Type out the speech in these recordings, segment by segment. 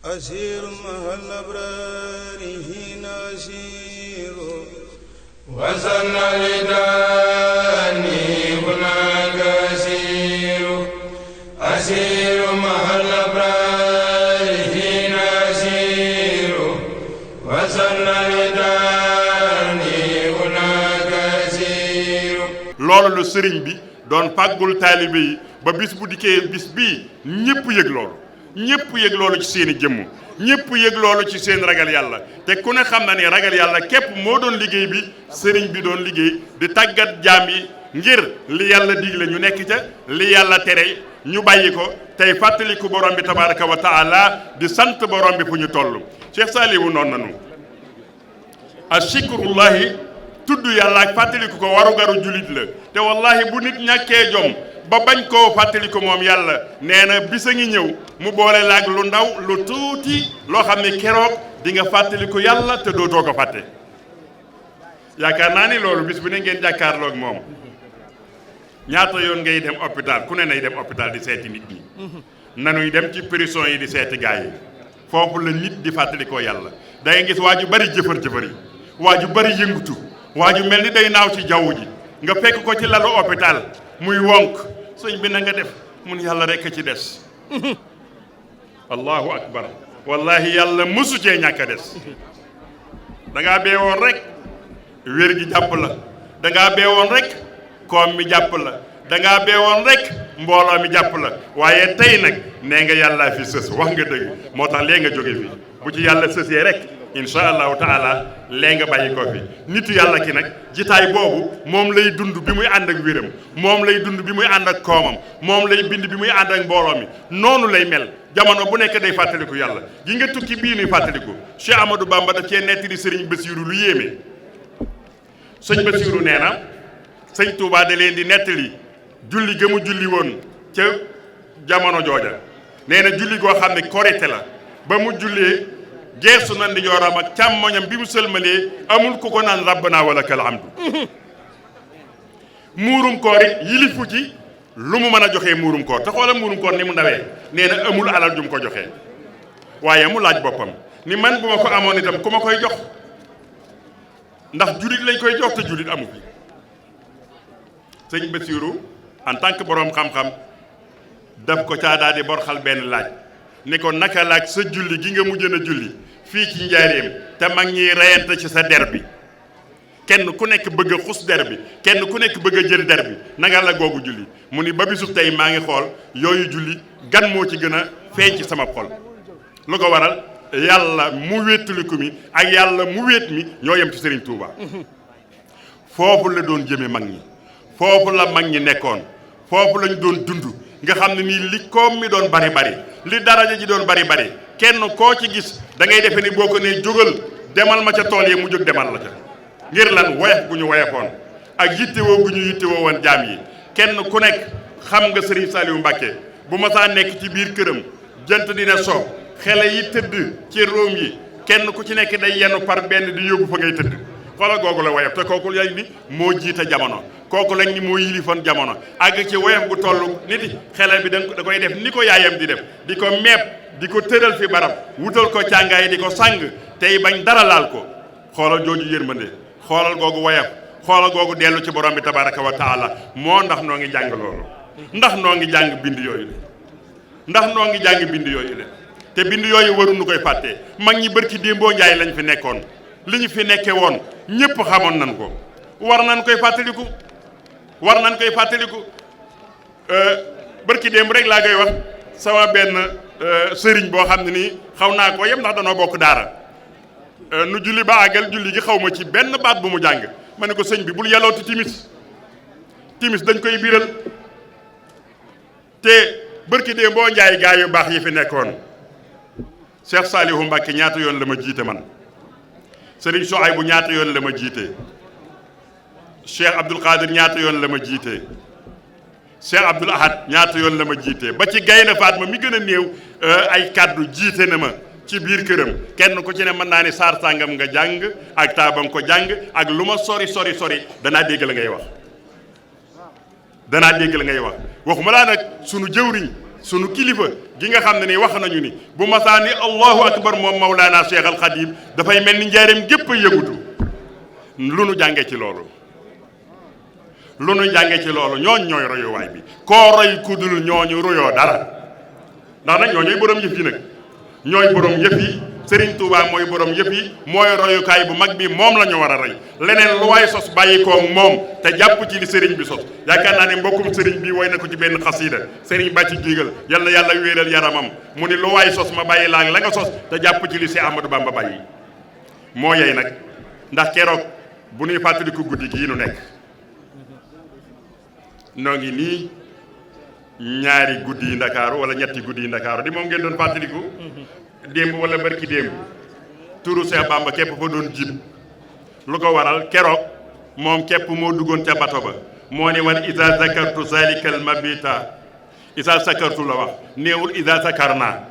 أسير مع الأبرار حين أسير وسن لداني هناك أسير أسير مع الأبرار حين أسير وسن لداني هناك أسير loolu lu sëriñ bi doon fàggul taalibe yi ba bis bu dikkee bis bii ñëpp yëg loolu ñëpp yëg loolu ci seen i jëmm ñëpp yëg loolu ci seen ragal yàlla te ku ne xam na ni ragal yàlla képp moo doon liggéey bi sëriñ bi doon liggéey di tàggat jaam yi ngir li yàlla digle ñu nekk ca li yàlla tere ñu bàyyi ko tey fàttaliku borom bi tabaraka wa taala di sant borom bi fu ñu toll Cheikh Saliou noonu nanu ashikrullahi tudd yàlla ak fàttaliku ko warugaru julit la te wallahi bu nit ñàkkee jom ba bañ koo fàttaliku moom yàlla nee na bis a ngi ñëw mu boole laag lu ndaw lu tuuti loo xam ne keroog di nga fàttaliku yàlla te dootoo ko fàtte yaakaar naa ni loolu bis bu ne ngeen jàkkaarloog moom ñaata yoon ngay dem hôpital ku ne nay dem hôpital di seeti nit ñi nanuy dem ci prison yi di seeti gaay yi foofu la nit di fàttalikoo yàlla da ngay gis waa ju bari jëfër-jëfër yi waa ju bari yëngutu waa ju mel ni day naaw ci jaww ji nga fekk ko ci lalu hôpital muy wonk sëñ bi na nga def mun yàlla rekk ci des allahu akbar wallahi yàlla mësu cee ñàkk a des da ngaa beewoon rek wér gi jàpp la da ngaa beewoon rek koom mi jàpp la da ngaa beewoon rek mbooloo mi jàpp la waaye tey nag nee nga yàllaa fi sës wax nga dëgg moo tax lee nga jóge fi bu ci yàlla sësee rek incha allahu taala lee nga bàyyi ko fi nitu yàlla ki nag jitaay boobu moom lay dund bi muy ànd ak wéram moom lay dund bi muy ànd ak koomam moom lay bind bi muy ànd ak mbooloo mi noonu lay mel jamono bu nekk day fàttaliku yàlla gi nga tukki bii nuy fàttaliku Cheikh Amadou Bamba daf cee nettali Sëriñ Basiiru lu yéeme sëñ Basiiru nee na sëñ Touba da leen di nettali julli ga mu julli woon ca jamono jooja nee na julli goo xam ne korite la ba mu jullee geesu na ndijooram ak càmmoñam bi mu sëlmalee amul ku ko naan rabbana wala kal hamdu muurum koor it yilifu ci lu mu mën a joxee muurum koor te xoola muurum koor ni mu ndawee nee na amul alal ju mu ko joxee waaye mu laaj boppam ni man bu ma ko amoon itam ku ma koy jox ndax julit lañ koy jox te julit amu fi sëñ Basiiru en tant que boroom xam-xam daf ko caa daal di borxal benn laaj ni ko naka laaj sa julli gi nga mujj na julli fii ci njaareem te mag ñiy reyante ci sa der bi kenn ku nekk bëgg a xus der bi kenn ku nekk bëgg a jël der bi nanga la googu julli mu ni ba bisu tey maa ngi xool yooyu julli gan moo ci gën a feeñ ci sama xol lu ko waral yàlla mu wéttaliku mi ak yàlla mu wéet mi ñoo yem ci Serigne Touba foofu la doon jëme mag ñi foofu la mag ñi nekkoon foofu lañu doon dund nga xam ne nii li koom mi doon bari bari li daraja ji doon bari bari kenn koo ci gis da ngay defe ni boo ko nee jógal demal ma ca tool yi mu jóg demal la ca ngir lan woyof gu ñu woyofoon ak yittewoo gu ñu yittewoo woon jaam yi kenn ku nekk xam nga Serigne Saliou Mbacké bu ma saa nekk ci biir këram jant dina so xele yi tëdd ci róom yi kenn ku ci nekk day yenu par benn di yóbbu fa ngay tëdd xoolal googu la woyof te kooku lañ ni moo jiite jamono kooku lañ ni moo yilifoon jamono àgg ci woyof gu toll nit xele bi da koy def ni ko yaayam di def di ko meeb di ko tëral fi barab wutal ko càngaay di ko sàng tey bañ dara laal ko xoolal jooju yërmande xoolal googu woyof xoolal googu dellu ci borom bi tabaraka wa taala moo ndax noo ngi jàng loolu ndax noo ngi jàng bind yooyu le ndax noo ngi jàng bind yooyu le te bind yooyu waruñu koy fàttee mag ñi bërki démboo njaay lañ fi nekkoon li ñu fi nekke woon ñëpp xamoon nañ ko war nañ koy fàttaliku bërki démb rek laa koy wax sama benn sëriñ boo xam ne nii xaw naa ko yem ndax danoo bokk daara nu julli ba àggal julli gi xaw ma ci benn baat bu mu jàng ma ne ko sëñ bi bul yalooti timis dañ koy biral te bërki démboo njaay gaa yu baax yi fi nekkoon Cheikh Saliou Mbacké ñaata yoon la ma jiite man Serigne Souhaïbou ñaata yoon la ma jiite Cheikh Abdoul Qadir ñaata yoon la ma jiite Cheikh Abdoul Ahad ñaata yoon la ma jiite ba ci Gaynde Fatma mi gën a néew ay kàddu jiite na ma ci biir këram kenn ku ci ne mën naa ni saar sàngam nga jàng ak taabam ko jàng ak lu ma sori danaa dégg la ngay wax waxuma laa nag sunu jëwriñ sunu kilifa gi nga xam ne ni wax nañu ni bu masaa ni allahu akbar moom Mawlaana Cheikh Al Khadim dafay mel ni njaareem gépp a yëgutu lu nu jànge ci loolu ñooñ ñooy royuwaay bi koo roy kudul ñooñu royoo dara ndax nag ñooñooy borom yëf yi nag ñooy borom yëf yi Serigne Touba mooy borom yëf yi mooy royukaay bu mag bi moom la ñu war a roy leneen lu waay sos bàyyi ko moom te jàpp ci li Serigne bi sos yaakaar naa ne mbokkum Serigne bi woy na ko ci benn xasiida Serigne bàcci jiigal yal na yàlla wéeral yaramam mu ni lu waay sos ma bàyyi laa la nga sos te jàpp ci li si Ahmadou Bamba bàyyi moo yey nag ndax keroog bu ñuy fàttaliku guddi gii nu nekk noo ngi nii ñaari guddi yi Ndakaaru wala ñetti guddi yi Ndakaaru di moom ngeen doon fàttaliku démb wala barki démb turu Seex Bamba képp fa doon jib lu ko waral keroog moom képp moo duggoon ca bato ba moo ne war isa zakartu zalikal mabita isa sakartu la wax néewul isa sakarna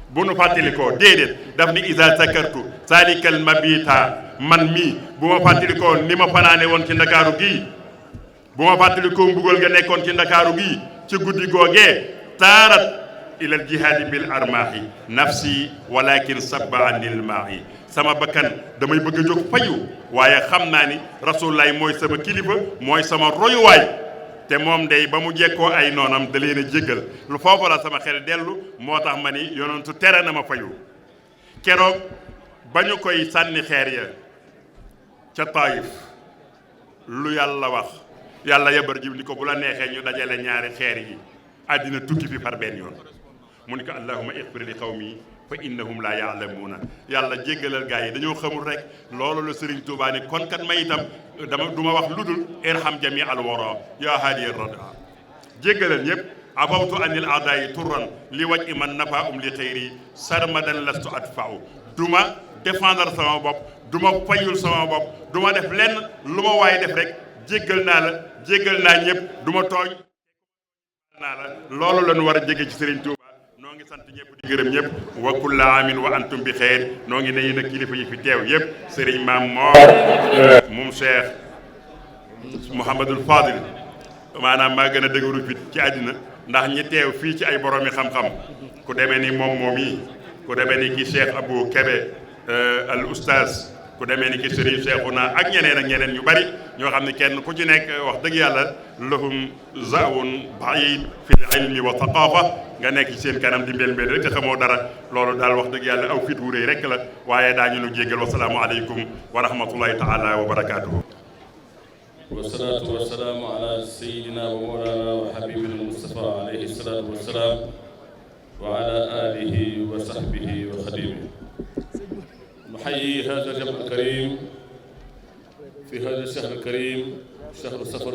bu nu fàttalikoo déedéet daf ni isa sakartu zalikal mabita man mii bu ma fàttalikoo ni ma fanaane woon ci Ndakaaru gii bu ma fàttalikoo mbugal nga nekkoon ci Ndakaaru gii ci guddi googee taarat ilal jihaadi bil armaahi nafsi walakin sabba anil maahi sama bakkan damay bëgg a jóg fayu waaye xam naa ni rasulullaay mooy sama kilifa mooy sama royuwaay te moom day ba mu jekkoo ay noonam da leen a jéggal lu foofu la sama xel dellu moo tax ma ni yonentu tere na ma fayu keroog ba ñu koy sànni xeer ya ca Taayif lu yàlla wax yàlla yabar jib ni ko bu la neexee ñu dajale ñaari xeer yi àddina tukki fi par benn yoon mu ni ko allahumma ighfir li qawmi fa innahum la ya'lamuuna yàlla jéggalal gaa yi dañoo xamul rek loolu la Serigne Touba ni kon kat may itam du ma wax lu dul irham jami al wara yaa haadi rada jéggalal ñëpp abawtu anil aadaayi turran li waj iman nafa li xëyri sarmadan lastu adfa'u du ma défendre sama bopp du ma fayul sama bopp du ma def lenn lu ma waaye def rek jéggal naa ñëpp du ma tooñ naa la loolu la ñu war a jege ci Serigne Touba noo ngi sant ñëpp di gërëm ñëpp wa kulla amin wa antum bi xeer noo ngi ne nag kilifa yi fi teew yëpp Serigne Maam Moor moom Cheikh Mouhamadul Fadil maanaam maa gën a dëgëru fit ci àddina ndax ñi teew fii ci ay boroomi xam-xam ku demee ni moom yi ku demee ni ki Cheikh Abou Kébé al oustaz ku demee ni ki Serigne Cheikhouna ak ñeneen ñu bari ñoo xam ne kenn ku ci nekk wax dëgg yàlla lahum zaawun baid fi ilmi wa thaqafa nga nekk ci seen kanam di mbel rek te xamoo dara loolu daal wax dëgg yàlla aw fit wu rëy rek la waaye daañu nu jéggal wasalaamu aleykum wa rahmatullahi taala wa barakatuhu wasalaatu wasalaamu ala sayidina wa mawlana wa habibina Mustafa alayhi salaatu wasalaam wa ala alihi wa sahbihi wa xadimihi نحيي هذا الجمع الكريم في هذا الشهر الكريم شهر السفر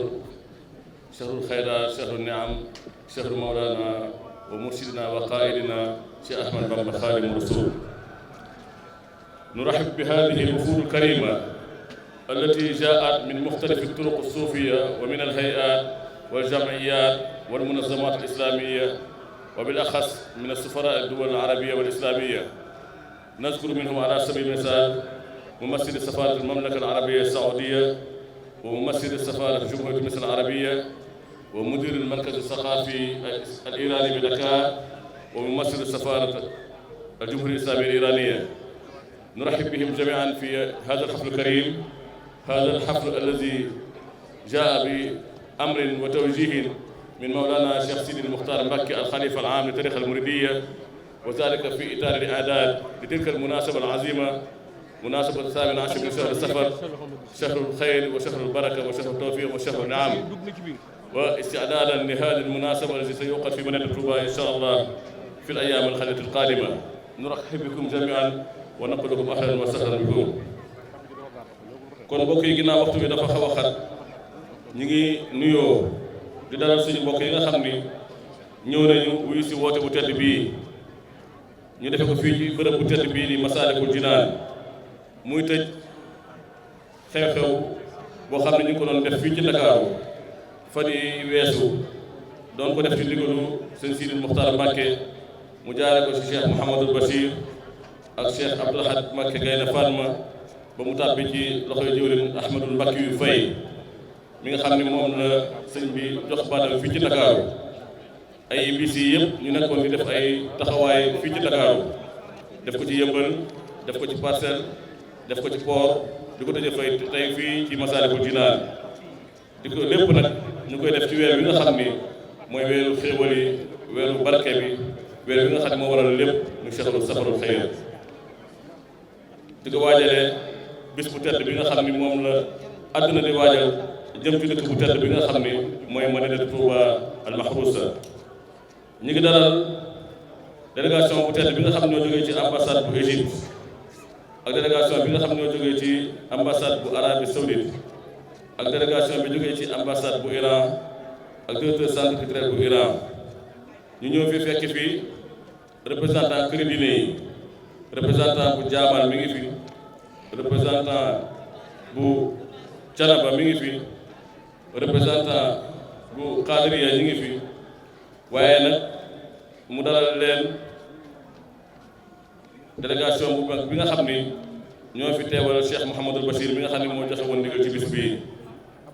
شهر الخيرات شهر النعم شهر مولانا ومرشدنا وقائدنا شيخ أحمد بن خادم الرسول نرحب بهذه الوفود الكريمة التي جاءت من مختلف الطرق الصوفية ومن الهيئات والجمعيات والمنظمات الإسلامية وبالأخص من السفراء الدول العربية والإسلامية نذكر منهم على سبيل المثال ممثل سفارة المملكة العربية السعودية وممثل سفارة جمهورية مصر العربية ومدير المركز الثقافي الإيراني بدكار وممثل سفارة الجمهورية الإسلامية الإيرانية نرحب بهم جميعا في هذا الحفل الكريم هذا الحفل الذي جاء بأمر وتوجيه من مولانا الشيخ سيدي المختار مكي الخليفة العام للطريقة المريدية وذلك في إطار الإعداد لتلك المناسبة العظيمة مناسبة 18 من شهر السفر شهر الخير وشهر البركة وشهر التوفيق وشهر النعم واستعدادا لهذه المناسبة التي سيوقع في مدينة طوبى إن شاء الله في الأيام الخالية القادمة نرحب بكم جميعا ونقول لكم أهلا وسهلا بكم kon mbokk yi ginnaaw waxtu bi dafa xaw a xat ñu ngi nuyoo di dalal suñu mbokk yi nga xam ni ñëw nañu wuyu si woote bu tedd bii ñu defe ko fii ci bërëb bu tedd bii di Masaalikul Jinaan muy tëj xew-xew boo xam ne ñu ngi ko doon def fii ci Ndakaaru fan yi weesu doon ko def ci ndigalu sëñ Sidi Muxtaar Mbàkke mu jaare ko ci Cheikh Mouhamadul Bachir ak Cheikh Abdoul Ahad Mbàkke Gaynde Fatma ba mu tàbbi ci loxoy jëwriñ Ahmadul Mbàkke yu fay mi nga xam ne moom la sëñ bi jox baatam fii ci Ndakaaru ay bis yi yëpp ñu nekkoon di def ay taxawaay fii ci Ndakaaru def ko ci Yëmbal def ko ci Parcelles def ko ci Port di ko tëjee fay tey fii ci Masaalikul Jinaan di ko lépp nag ñu koy def ci weer bi nga xam ni mooy weeru xéewal yi weeru barke bi weer bi nga xam ne moo waral lépp mu shahru safarul xayr di ko waajalee bis bu tedd bi nga xam ni moom la àdduna di waajal jëm ci dëkk bu tedd bi nga xam ni mooy Madinatu Touba al Mahrousa ñu ngi dalal délégation bu tedd bi nga xam ñoo jógee ci ambassade bu Égypte ak délégation bi nga xam ñoo jógee ci ambassade bu Arabie Saoudite ak délégation bi jógee ci ambassade bu Iran ak directeur centre culturel bu Iran ñu ñëw fi fekk fii représentant kër diine yi représentant bu Jaamal mi ngi fi représentant bu Canaba mi ngi fi représentant bu Qadiriya ñi ngi fi waaye nag mu dalal leen délégation bu mag bi nga xam ni ñoo fi teewal Cheikh Mouhamadul Bachir mi nga xam ne moo joxe woon ndigal ci bis bii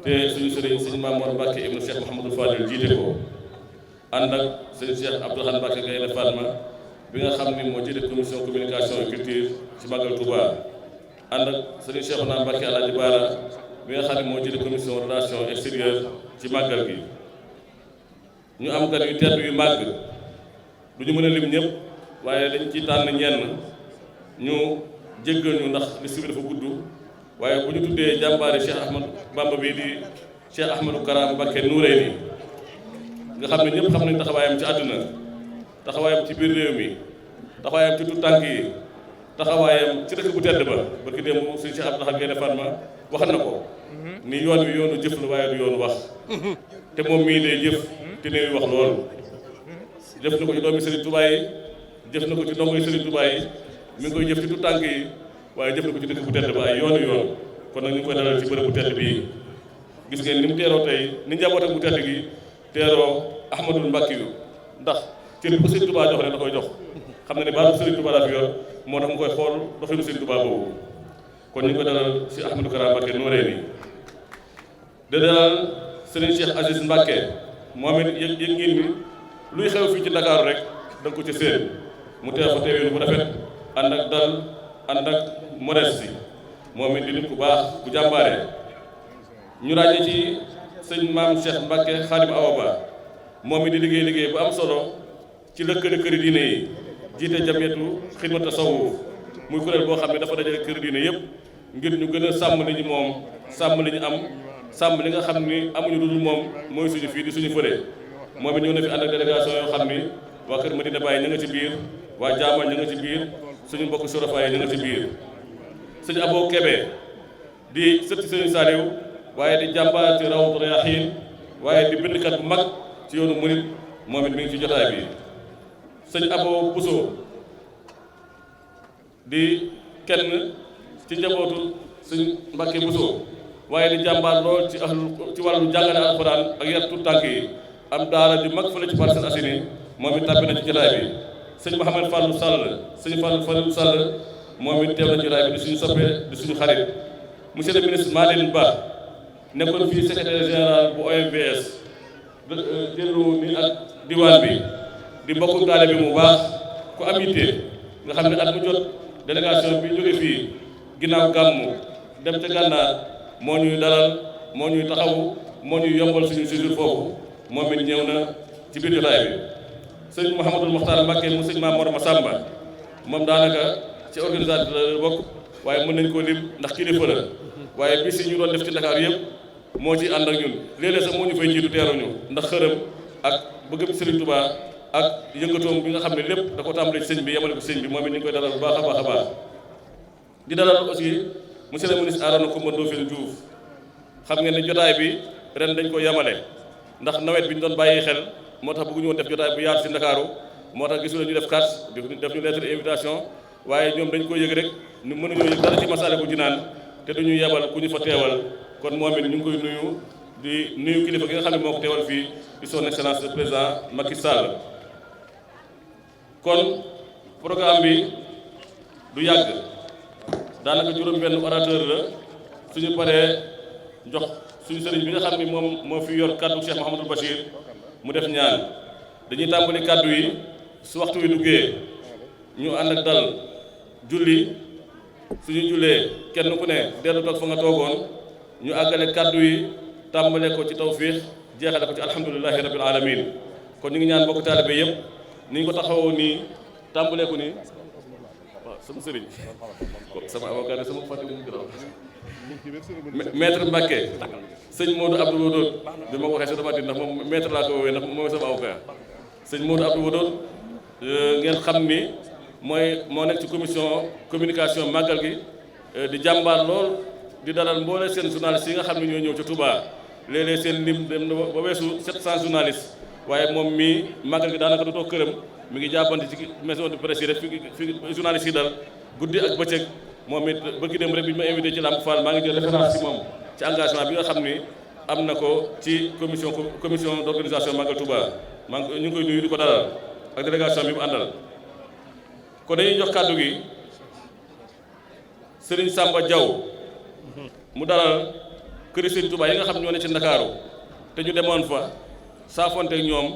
te suñu sëriñ sëñ Mamour Mbacke ibnu Cheikh Mouhamadul Fadil jiite ko ànd ak sëñ Cheikh Abdourahmane Mbacke Gaynde Fatma bi nga xam ni moo jiite commission communication et culture ci Magal Touba ànd ak sëñ Cheikhouna Mbacke Alaaji Baara bi nga xam ne moo jiite commission relation extérieure ci màggal gi ñu am gan yu tedd yu màgg du ñu mën a lim ñëpp waaye dañ ci tànn ñenn ñu jéggal ñu ndax liste bi dafa gudd waaye bu ñu tuddee jàmbaari Cheikh Ahmadou Bamba bi di Cheikh Ahmadou Kara Mbacké Noreyni nga xam ne ñëpp xam nañ taxawaayam ci àdduna taxawaayam ci biir réew mi taxawaayam ci tout tànk yi taxawaayam ci dëkk bu tedd ba barki démb suñu Cheikh Abdou Gaynde Fatma wax na ko ni yoon wi yoonu jëf la waaye du yoonu wax te moom mii day jëf te néew wax loolu jëf na ko ci doomi Serigne Touba yi jëf na ko ci ndongoy Serigne Touba yi mi ngi koy jëf ci tout tànk yi waaye jëf na ko ci dëkk bu tedd ba ay yoonu yoon kon nag ñu ngi koy dalal ci bërëb bu tedd bii gis ngeen ni mu teeroo tey ni njabootam bu tedd gi teeroo Ahmadul Mbacke yu ndax cër bu Serigne Touba jox ne da koy jox xam na ne baatu Serigne Touba la fi yor moo tax mu koy xool doxinu Serigne Touba boobu kon ñu ngi koy dalal si Ahmadou Kara Mbacké Noreyni di dalal Serigne Cheikh Aziz Mbacké moom it yëg ngeen ni luy xew fii ci Ndakaaru rek da nga ko ci séen mu teew fa teewee bu rafet ànd ak dal ànd ak modestie moom it di nit ku baax ku jàmbaare ñu ràññee ci sëñ maam Cheikh Mbacké Khadim Awa Ba moom it di liggéey bu am solo ci lëkkale këri diine yi jiite jamiyatu xidma tasawuf muy kuréel boo xam ne dafa dajale këri diine yëpp ngir ñu gën a sàmm li ñu moom sàmm li ñu am sàmm li nga xam ni amuñu lu dul moom mooy suñu fii di suñu fële moom it ñëw na fi ànd ak délégation yoo xam ni waa kër Medina Baye ña nga ci biir waa Jaamal ña nga ci biir suñu mbokk surafaay ña nga ci biir sëñ Abo Kébé di sëtti sëñ Saliou waaye di jàmbaar ci Rawdu Rayaahiin waaye di bindkat bu mag ci yoonu murit moom it mi ngi ci jotaay bi sëñ Abo Bousso di kenn ci njabootu sëñ Mbacké Bousso waaye di jàmbaar lool ci wàllu jàngale alxuraan ak yar tuut tànk yi am daara di mag fële ci Parcelles Assainies moom it tàbbi na ci jotaay bi sëñ Mouhamed Fallou Sall sëñ Fallou Sall moom it teew na ci jotaay bi di suñu soppe di suñu xarit monsieur le ministre Madeleine Ba nekkoon fii secrétaire général bu OMVS jëlu ni ak diwaan bi di mbokku taalibe bi mu baax ku am yitte nga xam ne at mu jot délégation bi jóge fii ginnaaw gàmmu dem ca gànnaar moo ñuy dalal moo ñuy taxawu moo ñuy yombal suñu séjour foofu moom it ñëw na ci biir jotaay bi sëñ Mouhamadul Mokhtar Mbacké mu sëñ Mamor Massamba moom daanaka ci organisateur la bokk waaye mën nañ koo lim ndax kilifa la waaye bis yi ñu doon def ci Dakar yëpp moo ci ànd ak ñun léeg-léeg sax moo ñu fay jiitu teeruñu ndax xërëm ak bëgg Serigne Touba ak yëngatoom bi nga xam ne lépp da ko tàmbale ci sëñ bi yemale ko sëñ bi moom it ñu ngi koy dalal bu baax a baax a baax di dalal aussi monsieur le ministre Arona Coumba Ndoffène Diouf xam ngeen ne jotaay bi ren dañ ko yemale ndax nawet bi ñu doon bàyyi xel moo tax bëgguñu woon def jotaay bu yaatu si Ndakaaru moo tax gisu la ñu def carte def ñu lettre invitation waaye ñoom dañ ko yëg rek ñu mënuñoo yëg dara ci Masaalikul Jinaan te duñu yebal ku ñu fa teewal kon moom it ñu ngi koy nuyu di nuyu kilifa gi nga xam ne moo ko teewal fii di son excellence le président Macky Sall kon programme bi du yàgg daanaka juróom-benn orateur la suñu paree jox suñu sëriñ bi nga xam ne moom moo fi yor kàddu Cheikh Mouhamadul Bachir mu def ñaan dañuy tàmbali kàddu yi su waxtu wi duggee ñu ànd ak dal julli suñu jullee kenn ku ne dellu toog fa nga toogoon ñu àggale kàddu yi tàmbale ko ci tawfiix jeexale ko ci alhamdulillahi rabbil alamin kon ñu ngi ñaan mbokk taalibe yëpp ni ñu ko taxawoo nii tàmbale ko nii waaw sama sëriñ sama avocat ne sama fàtte mu gëraw maître Mbacke sëñ Modou Abdou Wadoud bi ma ko waxee sa dama ndax moom maître laa ko woowee ndax mooy sama avocat sëñ Modou Abdou Wadoud ngeen xam ni moo nekk ci commission communication màggal gi di jàmbaar lool di dalal mboole seen journalistes yi nga xam ne ñoo ñëw ci Touba léeg-léeg seen lim dem na ba weesu 700 journalistes waaye moom mii màggal gi daanaka du toog këram mi ngi jàppante ci maison de presse yi rek fi journalistes yi dal guddi ak bëccëg moom it bëgg dem rek bi ñu ma invité ci Lamp Fall maa ngi jël référence ci moom ci engagement bi nga xam ni am na ko ci commission d'organisation màggal Touba ñu ngi koy nuyu di ko dalal ak délégation bi mu àndal. kon dañuy jox kàddu gi Serigne Samba Diaw mu dalal këri Serigne Touba yi nga xam ñoo ne ci Ndakaaru te ñu demoon fa saafonte ak ñoom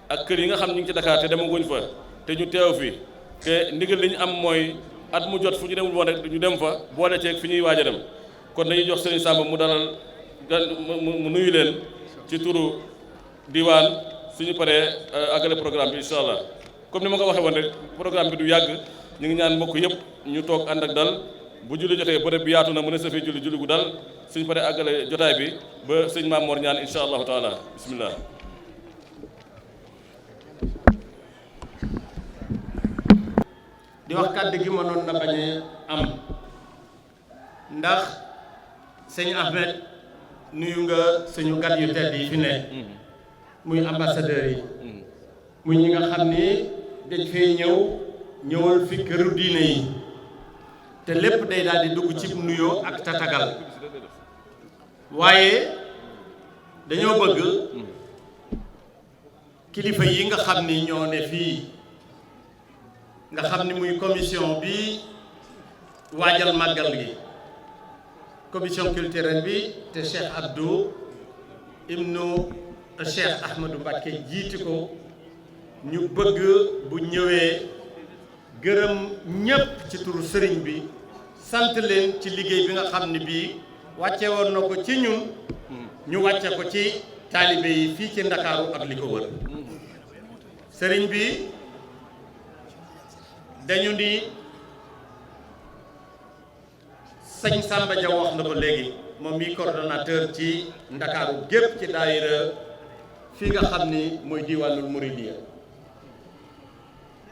ak kër yi nga xam ñu ngi ci Dakar te demaguñ fa te ñu teew fi te ndigal li ñu am mooy at mu jot fu ñu demul woon rek ñu dem fa boole ceeg fi ñuy waaj a dem kon dañuy jox Serigne Samba mu dalal mu nuyu leen ci turu diwaan suñu paree àggale programme bi incha allah comme ni ma ko waxee woon rek programme bi du yàgg ñu ngi ñaan mbokk yëpp ñu toog ànd ak dal bu julli jotee bërëb bi yaatu na mu ne sa fi julli gu dal suñu paree àggale jotaay bi ba sëñ Maam Mor ñaan incha allahu taala bismillah. di wax kàddu gi mënoon na bañ a am ndax sëñ Ahmed nuyu nga suñu gat yu tedd yi fi ne muy ambassadeurs yi muy ñi nga xam ni dañ fay ñëwal fi këru diine yi te lépp day daal di dugg ci nuyoo ak tatagal waaye dañoo bëgg kilifa yi nga xam ni ñoo ne fii nga xam ni muy commission bi waajal màggal gi commission culturelle bi te Cheikh Abdou ibnu Cheikh Ahmadou Mbacké jiiti ko ñu bëgg bu ñëwee gërëm ñépp ci turu sëriñ bi sant leen ci liggéey bi nga xam ne bii wàcce woon na ko ci ñun ñu wàcce ko ci taalibe yi fii ci Ndakaaru ak li ko wër sëriñ bi dañu ni sëñ Samba Dia wax na ko léegi moom mi coordonnateur ci Ndakaaru gépp ci daayira fii nga xam ni mooy diwaanul Mouridiya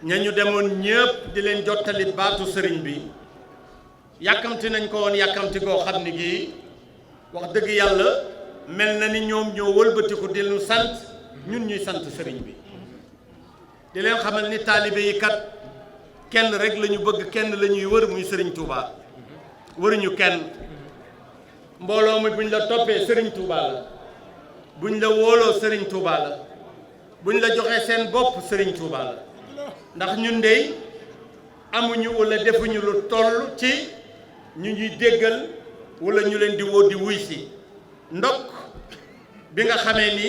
ñañu demoon ñëpp di leen jottali baatu sëriñ bi yàkkamti nañ ko woon yàkkamti goo xam ni gii wax dëgg yàlla mel na ni ñoom ñoo wëlbatiku di ñu sant ñun ñuy sant sëriñ bi di leen xamal ni taalibe yi kat kenn rek la ñu bëgg kenn la ñuy wër muy sëriñ Touba wëruñu kenn mbooloo mi buñ la toppee sëriñ Touba la buñ la wóoloo sëriñ Touba la buñ la joxee seen bopp sëriñ Touba la ndax ñun dey amuñu wala defuñu lu toll ci ñu ñuy déggal wala ñu leen di woo di wuy si ndokk bi nga xamee ni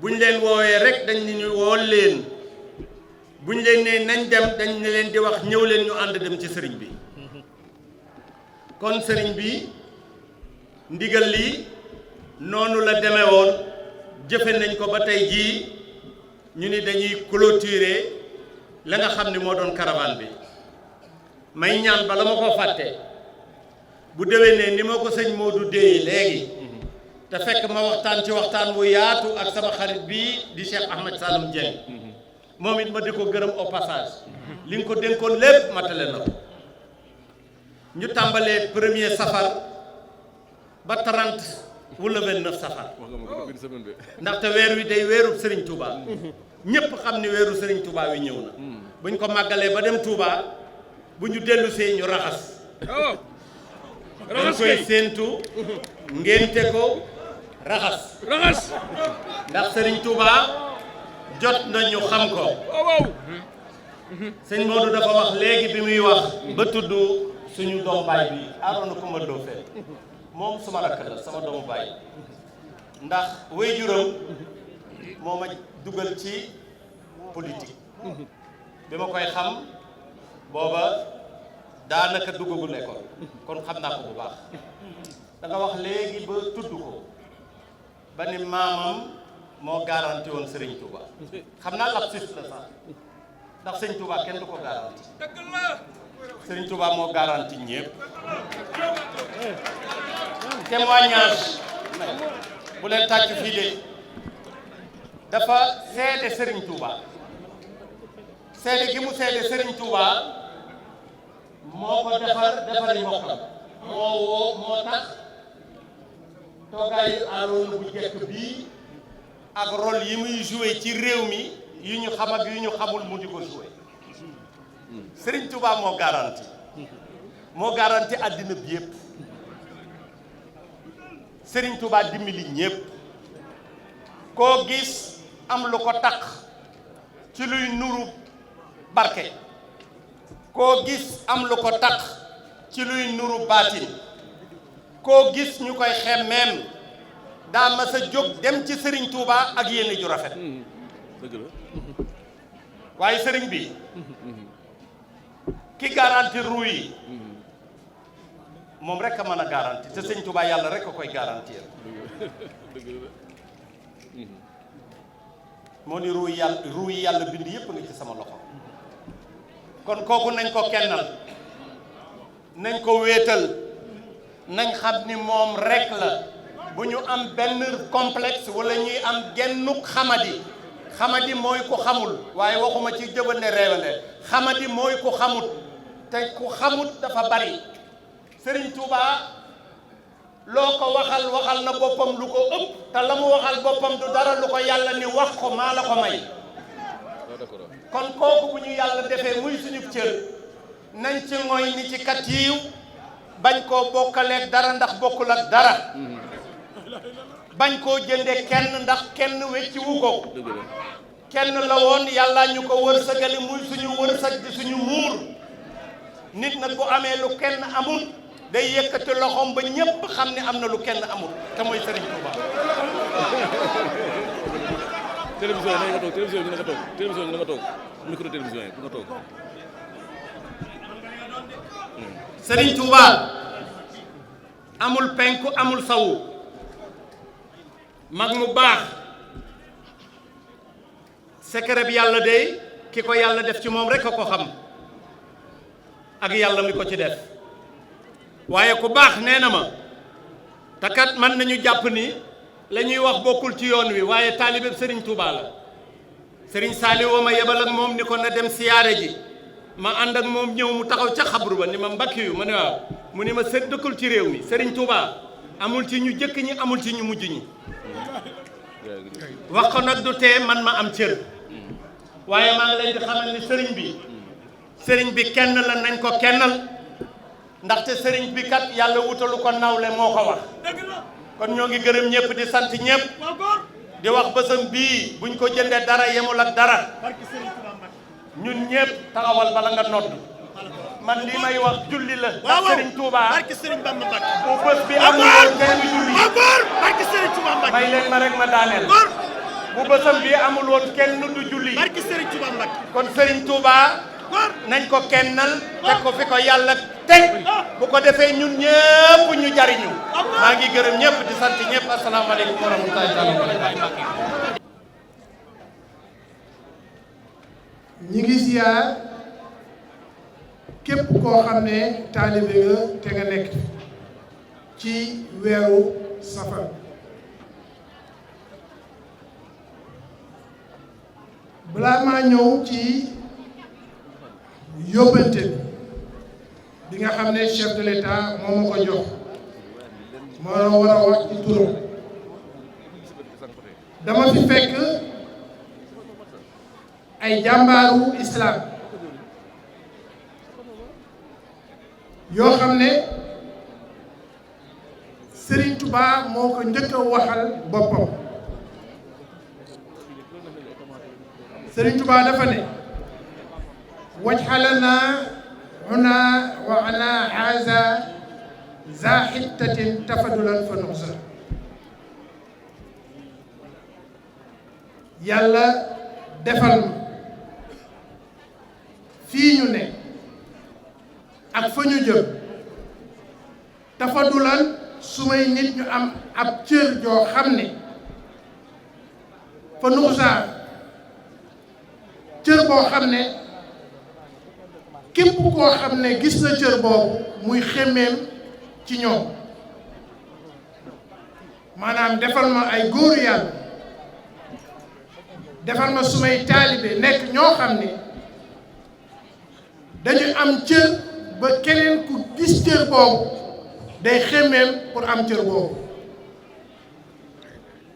buñ leen woowee rek dañ ni ñu woo leen buñ leen nee nañ dem dañ ne leen di wax ñëw leen ñu ànd dem ci sëriñ bi kon sëriñ bi ndigal li noonu la demee woon jëfe nañ ko ba tey jii ñu ni dañuy clôturer la nga xam ne moo doon caravane bi may ñaan bala ma ko fàtte bu déwénee ni ma ko sëñ Modou déye léegi te fekk ma waxtaan ci waxtaan wu yaatu ak sama xarit bii di Cheikh Ahmed Saloum Dieng moom it ma di ko gërëm au passage li nga ko dénkoon lépp matale na ko ñu tàmbalee premier safar ba 30 wala 29 safar ndaxte weer wi day weerub Serigne Touba ñëpp xam ni weeru Serigne Touba wi ñëw na buñ ko màggalee ba dem Touba bu ñu dellusee ñu raxas dañ koy séentu ngénte ko raxas ndax Serigne Touba jot nañu xam ko sëñ Modou dafa wax léegi bi muy wax ba tudd suñu doom baay bi Arona Coumba Ndoffène moom suma rakk la sama doomu baay ndax waajuram moo ma dugal ci politique bi ma koy xam booba daanaka duggagul école kon xam naa ko bu baax da nga wax léegi ba tudd ko ba ni maamam moo garanti woon Serigne Touba xam naa lapsus la sax ndax Serigne Touba kenn du ko garanti Serigne Touba moo garanti ñëpp témoignage bu leen tàcc fii de dafa seede Serigne Touba seede gi mu seede Serigne Touba moo ko defari mbokkam moo tax toogaayu Arouna bu njëkk bii ak rôle yi muy joué ci réew mi yu ñu xam ak yu ñu xamul mu di ko joué Serigne Touba moo garanti àddina bi yëpp Serigne Touba dimbali ñëpp koo gis am lu ko taq ci luy nuru barke koo gis am lu ko taq ci luy nuru baatin koo gis ñu koy xemmeem daa mas a jóg dem ci Serigne Touba ak yéene ju rafet dëgg la waaye Serigne bi ki garanti ruu yi moom rek a mën a garanti te Serigne Touba yàlla rek a koy garantir moo ni ruu yi yàlla bind yépp nga ci sama loxo kon kooku nañ ko kennal nañ ko wéetal nañ xam ni moom rek la bu ñu am benn complexe wala ñuy am gennuk xamadi mooy ku xamul waaye waxuma ci jëbane réewande xamadi mooy ku xamut te ku xamut dafa bari Serigne Touba loo ko waxal na boppam lu ko ëpp te la mu waxal boppam du dara lu ko yàlla ni wax ko maa la ko may kon kooku bu ñu yàlla defee muy suñu cër nañ ci ngoy ni ci katiiw bañ koo bokkaleeg dara ndax bokkul ak dara bañ koo jënde kenn ndax kenn wecci wu ko kenn la woon yàlla ñu ko wërsëgali muy suñu wërsëg di suñu muur nit nag bu amee lu kenn amul day yëkkati loxoom ba ñépp xam ne am na lu kenn amul te mooy Serigne Touba. télévision yi nga toog télévision yi nga toog télévision yi nga toog micro télévision yi nga toog. Serigne Touba amul penku amul sawu mag mu baax secret bi yàlla de ki ko yàlla def ci moom rek a ko xam ak yàlla mi ko ci def waaye ku baax nee na ma te kat mën nañu jàpp ni la ñuy wax bokkul ci yoon wi waaye taalibe Serigne Touba la Serigne Saliou ma yebal ak moom ni ko na dem siyaare ji ma ànd ak moom ñëw mu taxaw ca xabru ba ni ma mbakki yu ma ne waaw mu ni ma sët dëkkul ci réew mi Serigne Touba amul ci ñu jëkk ñi amul ci ñu mujj ñi wax ko nag du tee man ma am cër waaye maa ngi leen di xamal ni sëriñ bi kenn la nañ ko kennal ndaxte sëriñ bi kat yàlla wutalu ko nawle moo ko wax kon ñoo ngi gërëm ñëpp di sant ñëpp di wax bësam bii buñ ko jëndee dara yemul ak dara ñun ñëpp taxawal bala nga nodd man li may wax julli la ndax sëriñ Touba barke sëriñ Bamba Mbacke bu bës bi amul woon kenn julli barke sëriñ Touba Mbacke may leen ma rek ma daaneel bu bësam bi amul woon kenn du julli barke sëriñ Touba Mbacke kon sëriñ Touba nañ ko kennal teg ko fi ko yàlla teg bu ko defee ñun ñëpp ñu jariñu maa ngi gërëm ñëpp di sant ñëpp asalaamaaleykum wa rahmatullahi taala wa barakatuh ñi ngi ziar képp koo xam ne taalibe nga te nga nekk ci weeru safar balaa maa ñëw ci yóbbante bi nga xam ne chef de l'État moo ma ko jox moo war a wax ci turam dama fi fekk ay jàmbaaru islam yoo xam ne Serigne Touba moo ko njëkk a waxal boppam Serigne Touba dafa ne waj'alna huna wa ala haza za hittatin tafadulan fa nuxsa yàlla defal ma fii ñu ne ak fa ñu jëm dafa dulan su may nit ñu am ab cër joo xam ne fa nuxsaar cër boo xam ne képp koo xam ne gis na cër boobu muy xemmeem ci ñoom maanaam defal ma ay góoru yàlla defal ma sumay taalibe nekk ñoo xam ne dañu am cër ba keneen ku gis cër boobu day xemmeem pour am cër boobu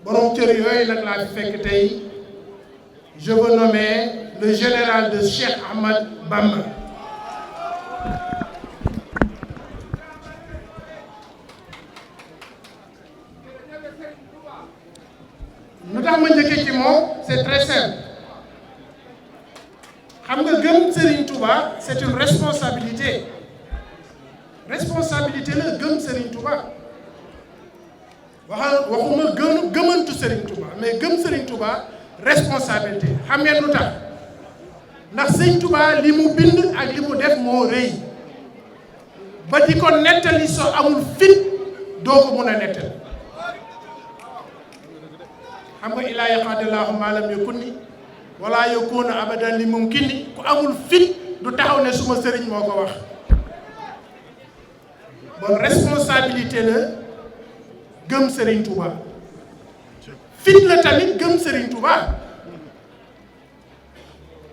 borom cër yooyu nag laa fi fekk tey je veux nommer le général de Cheikh Ahmad Bamba. lu tax ma njëkkee ci moom c'est très simple xam nga gëm Serigne Touba c'est une responsabilité la gëm Serigne Touba waxuma gëmantu Serigne Touba mais gëm Serigne Touba responsabilité xam ngeen lu tax ndax Serigne Touba li mu bind ak li mu def moo rëy ba di ko nettali soo amul fit doo ko mun a nettali xam nga ilaa yaqaadallahu maa lam yakuni wala yakunu abadan li mumkini ku amul fit du taxaw ne suma sëriñ moo ko wax bon responsabilité la gëm Serigne Touba fit la tamit gëm Serigne Touba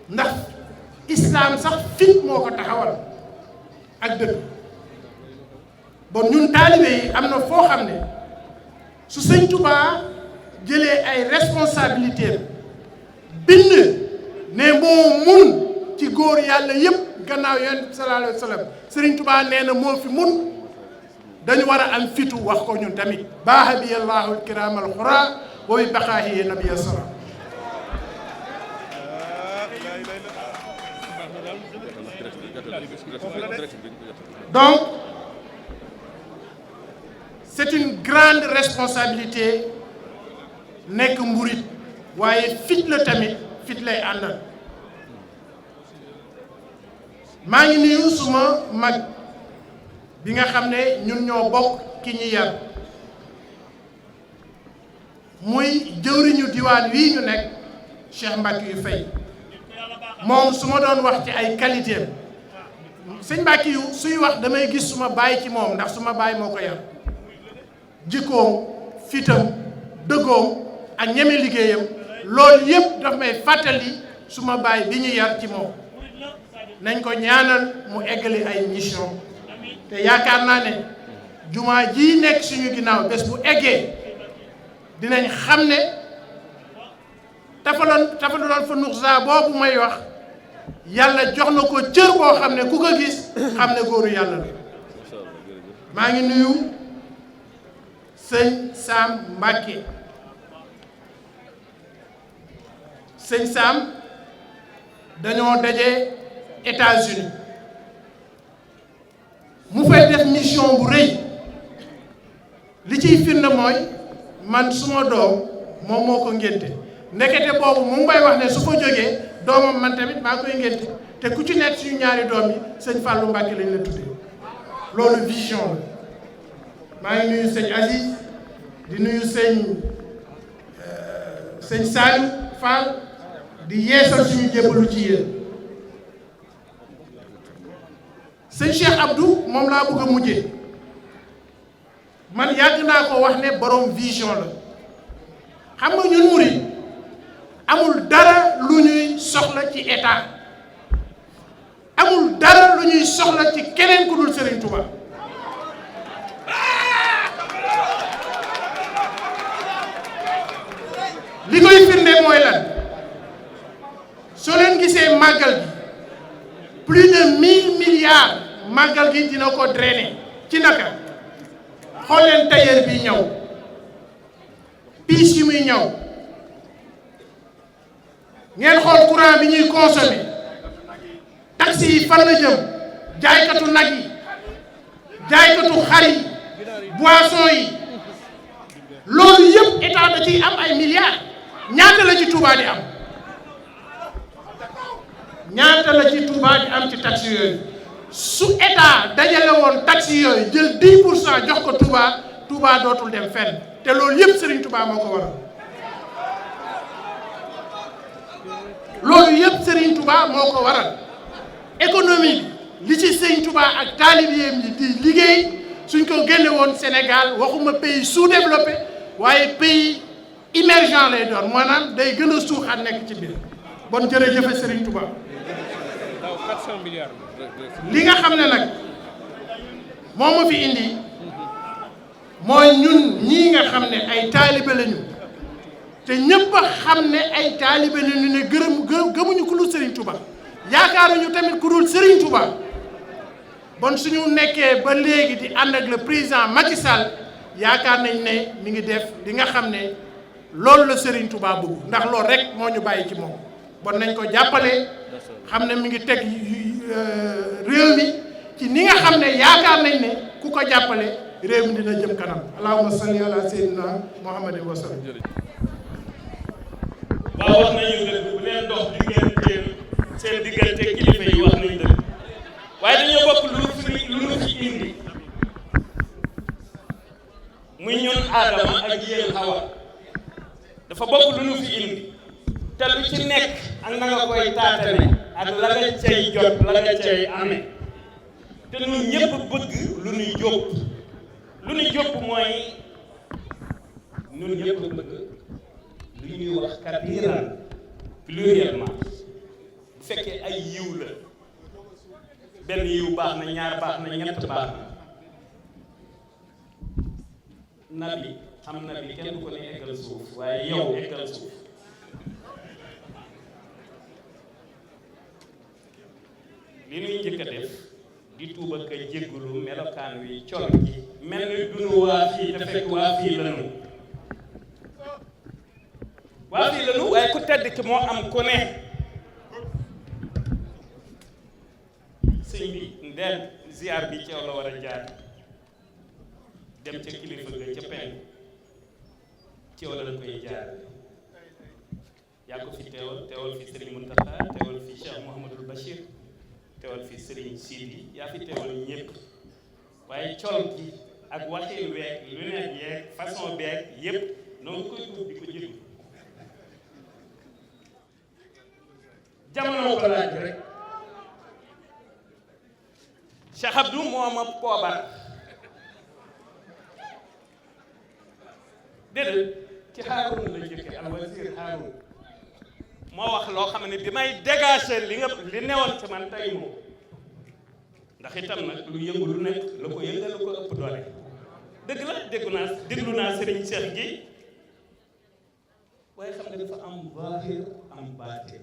ndax islam sax fit moo ko taxawal ak dëgg bon ñun taalibe yi am na foo xam ne su Serigne Touba jëlee ay responsabilité bind ne moo mun ci góor yàlla yépp gannaaw yonent bi sallallahu alayhi wa sallam Serigne Touba nee na moo fi mun dañu war a am fitu wax ko ñun tamit baaxa bi allahu alkiram alxura wa bi baqaahi nabiya sara donc c'est une grande responsabilité nekk mburit waaye fit la tamit fit lay àndal maa ngi nuyu suma mag bi nga xam ne ñun ñoo bokk ki ñi yar muy jëwriñu diwaan wii ñu nekk Cheikh Mbacke yu Faye moom su ma doon wax ci ay qualité sëñ Mbacke yu suy wax damay gis suma baay ci moom ndax suma baay moo ko yar jikkoom fitam dëggoom ak ñeme liggéeyam loolu yëpp daf may fàttali suma baay bi ñu yar ci moom nañ ko ñaanal mu eggali ay mission te yaakaar naa ne jumaa ji nekk suñu ginnaaw bés bu eggee dinañ xam ne tafaloon fa nuxsa boobu may wax yàlla jox na ko cër boo xam ne ku ko gis xam ne góoru yàlla la maa ngi nuyu sëñ Sam Mbacke sëñ Sam dañoo daje États-Unis mu fay def mission bu rëy li ciy firnde mooy man suma doom moom moo ko ngénte ndekete boobu mu ngi may wax ne su fa jógee doomam man tamit maa koy ngénte te ku ci nekk suñu ñaari doom yi sëñ Fallou Mbacke lañ la tuddee loolu vision la maa ngi nuyu sëñ Aziz di nuyu sëñ Saliou Fall di yeesal suñu jébbalu ci yéen sëñ Cheikh Abdou moom laa bëgg a mujjee man yàgg naa ko wax ne borom vision la xam nga ñun murid amul dara lu ñuy soxla ci état amul dara lu ñuy soxla ci keneen ku dul Serigne Touba li koy firnde mooy lan soo leen gisee màggal gi plus de 1000 milliards màggal gi dina ko drainer ci naka xool leen tailleur bi ñëw pièces yi muy ñëw ngeen xool courant bi ñuy consommer taxi yi fan la jëm jaaykatu nag yi jaaykatu xar yi boisson yi loolu yëpp état da ciy am ay milliards ñaata la ci Touba di am ñaata la ci Touba di am ci taxe yooyu su état dajale woon taxe yooyu jël 10% jox ko Touba dootul dem fenn te loolu yëpp Serigne Touba moo ko waral loolu yëpp Serigne Touba moo ko waral économie li ci Serigne Touba ak taalibeem yi di liggéey suñ ko génne woon Sénégal waxuma pays sous-développé waaye pays émergent lay doon maanaam day gën a suuxaat nekk ci biir bon jërëjëf Serigne Touba. 400 milliards. li nga xam ne nag moo ma fi indi mooy ñun ñii nga xam ne ay taalibe lañu te ñëpp a xam ne ay taalibe lañu ne gëmuñu ku dul Serigne Touba yaakaaruñu tamit ku dul Serigne Touba bon suñu nekkee ba léegi di ànd ak le président Macky Sall yaakaar nañ ne mi ngi def li nga xam ne loolu la Serigne Touba bëgg ndax loolu rek moo ñu bàyyi ci moom bon nañ ko jàppale xam ne mi ngi teg réew mi ci ni nga xam ne yaakaar nañ ne ku ko jàppale réew mi dina jëm kanam allahumma salli ala sayyidina muhammadin wa sallam. waaw wax nañu dëgg bu leen dox diggante seen diggante kilifa yi wax nañu dëgg waaye dañoo bokk lu nu fi indi muy ñun Adama ak yéen Hawa dafa bokk lu nu fi indi te lu ci nekk ak na nga koy taatane ak la nga cay jot la nga cay amee te ñun ñëpp bëgg lu ñuy jóg lu ñuy jóg mooy ñun ñëpp bëgg lu ñuy wax kabiran pluriellement bu fekkee ay yiw la benn yiw baax na ñaar baax na ñett baax na nabi am nabi kenn du ko ne eggal suuf waaye yow eggal suuf li ñuy njëkk a def di tuuba ka jéggulu melokaan wi col gi mel ni dunu waa fii te fekk waa fii lanu waaye ku tedd ki moo am ku ne sëñ bi ndeen ziar bi ceew la war a jaar dem ca kilifa ga ca penn ceew la koy jaar yaa ko fi teewal fi Serigne Mountakha teewal fi Cheikh Mouhamadul Bachir teewal fi Serigne Sidi yaa fi teewal ñëpp waaye col gi ak waxin weeg lu nekk yeeg façon beeg yëpp noonu koy tuub di ko jël jamono ko laaj rek Cheikh Abdou moo ma poobar déedéet ci Haroun la jëkke alwazir Haroun moo wax loo xam ne damay dégager li newoon ci man tey moom ndax itam nag lu yëngu lu nekk la ko yëngal la ko ëpp doole dëgg la déglu naa Serigne Cheikh gi waaye xam nga dafa am zahir am baatin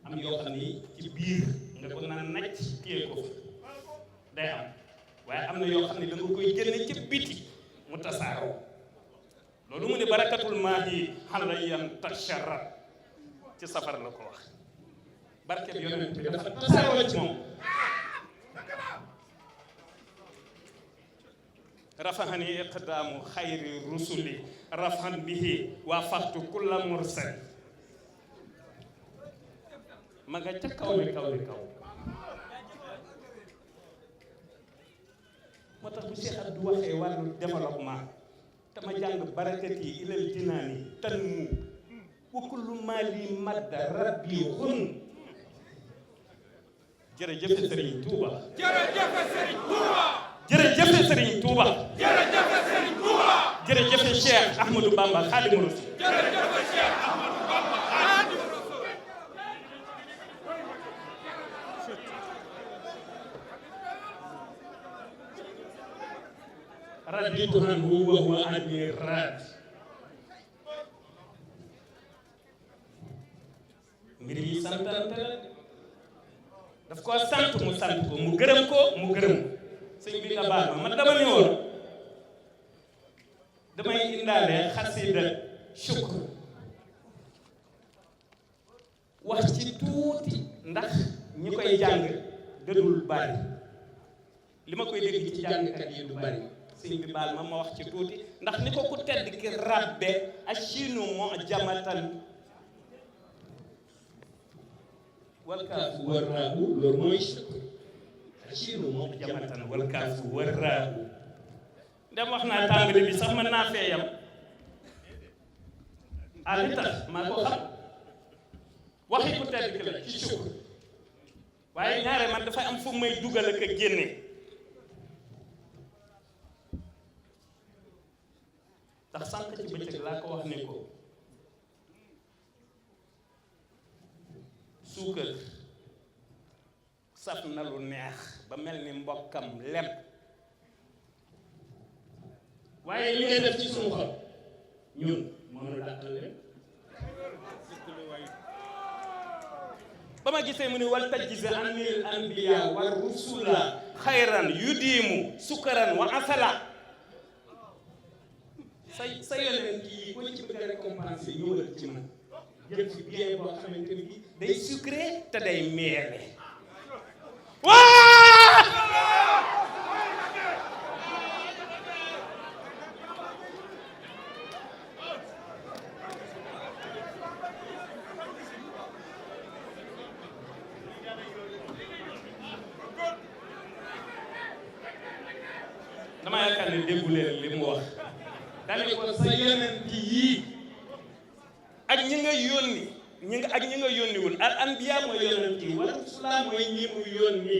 am yoo xam ni ci biir nga ko naan nacc téye ko day am waaye am na yoo xam ne da nga koy génne ci biti mu tasaaroo loolu mu ne barakatul maahi halayan tasharrat ci safar la ko wax barkeb yonent bi dafa tasaaroo ci moom rafahani iqdaamu xayri rusuli rafahan bihi wa faxtu kulla mursal ma nga ca kaw li kaw moo tax bu Cheikh Abdou waxee wàllu développement te ma jàng barakat yi ilal jinaani tan mu wa kullu maali madda rabbi xun jërëjëf Serigne Touba jërëjëf Serigne Touba jërëjëf Serigne Touba jërëjëf Serigne Touba jërëjëf Cheikh Ahmadou Bamba Khadimu Rasul jërëjëf Cheikh Ahmadou Bamba Khadimu Rasul raditu anhu wa huwa anni raad mbir yi santante la daf ko sant mu sant ko mu gërëm ko mu gërëm sëñ bi nga baal ma man dama ne woon damay indaale xasida shukr wax ci tuuti ndax ñi koy jàng dëdul bari li ma koy dégg ci jàngkat yi du bari sëñ bi baal ma wax ci tuuti ndax ni ko ku tedd ki rabbe ashinu mo jamatan wal kaafu war raahu loolu mooy Achirou moom jamatan wal kaafu war raahu ndem wax naa tàmbali bi sax mën naa fee yam li tax maa ko xam waxi ku tedd ki la ci sukk waaye ñaare man dafay am fu may dugal ak a génne ndax sànq ci bëccëg laa ko wax ne ko suukar saf na lu neex ba mel ni mbokkam lem waaye li ngay def ci suñu xol ñun moo nu dàqal leen ba ma gisee mu ne wal tajzi anil anbiya wa rusula xayran yudiimu sukaran wa asala sa yonent yi ko ci bëgg a récompenser ñëwal ci man jël ci bien boo xamante ni bi day sucré te day meele dama yaakaar ne déggu leen li mu wax dane ko sa yonent yii ak ñi nga yónni ak ñi nga yónniwul al anbiya mooy yonent yi wala rusula mooy ñi mu yónni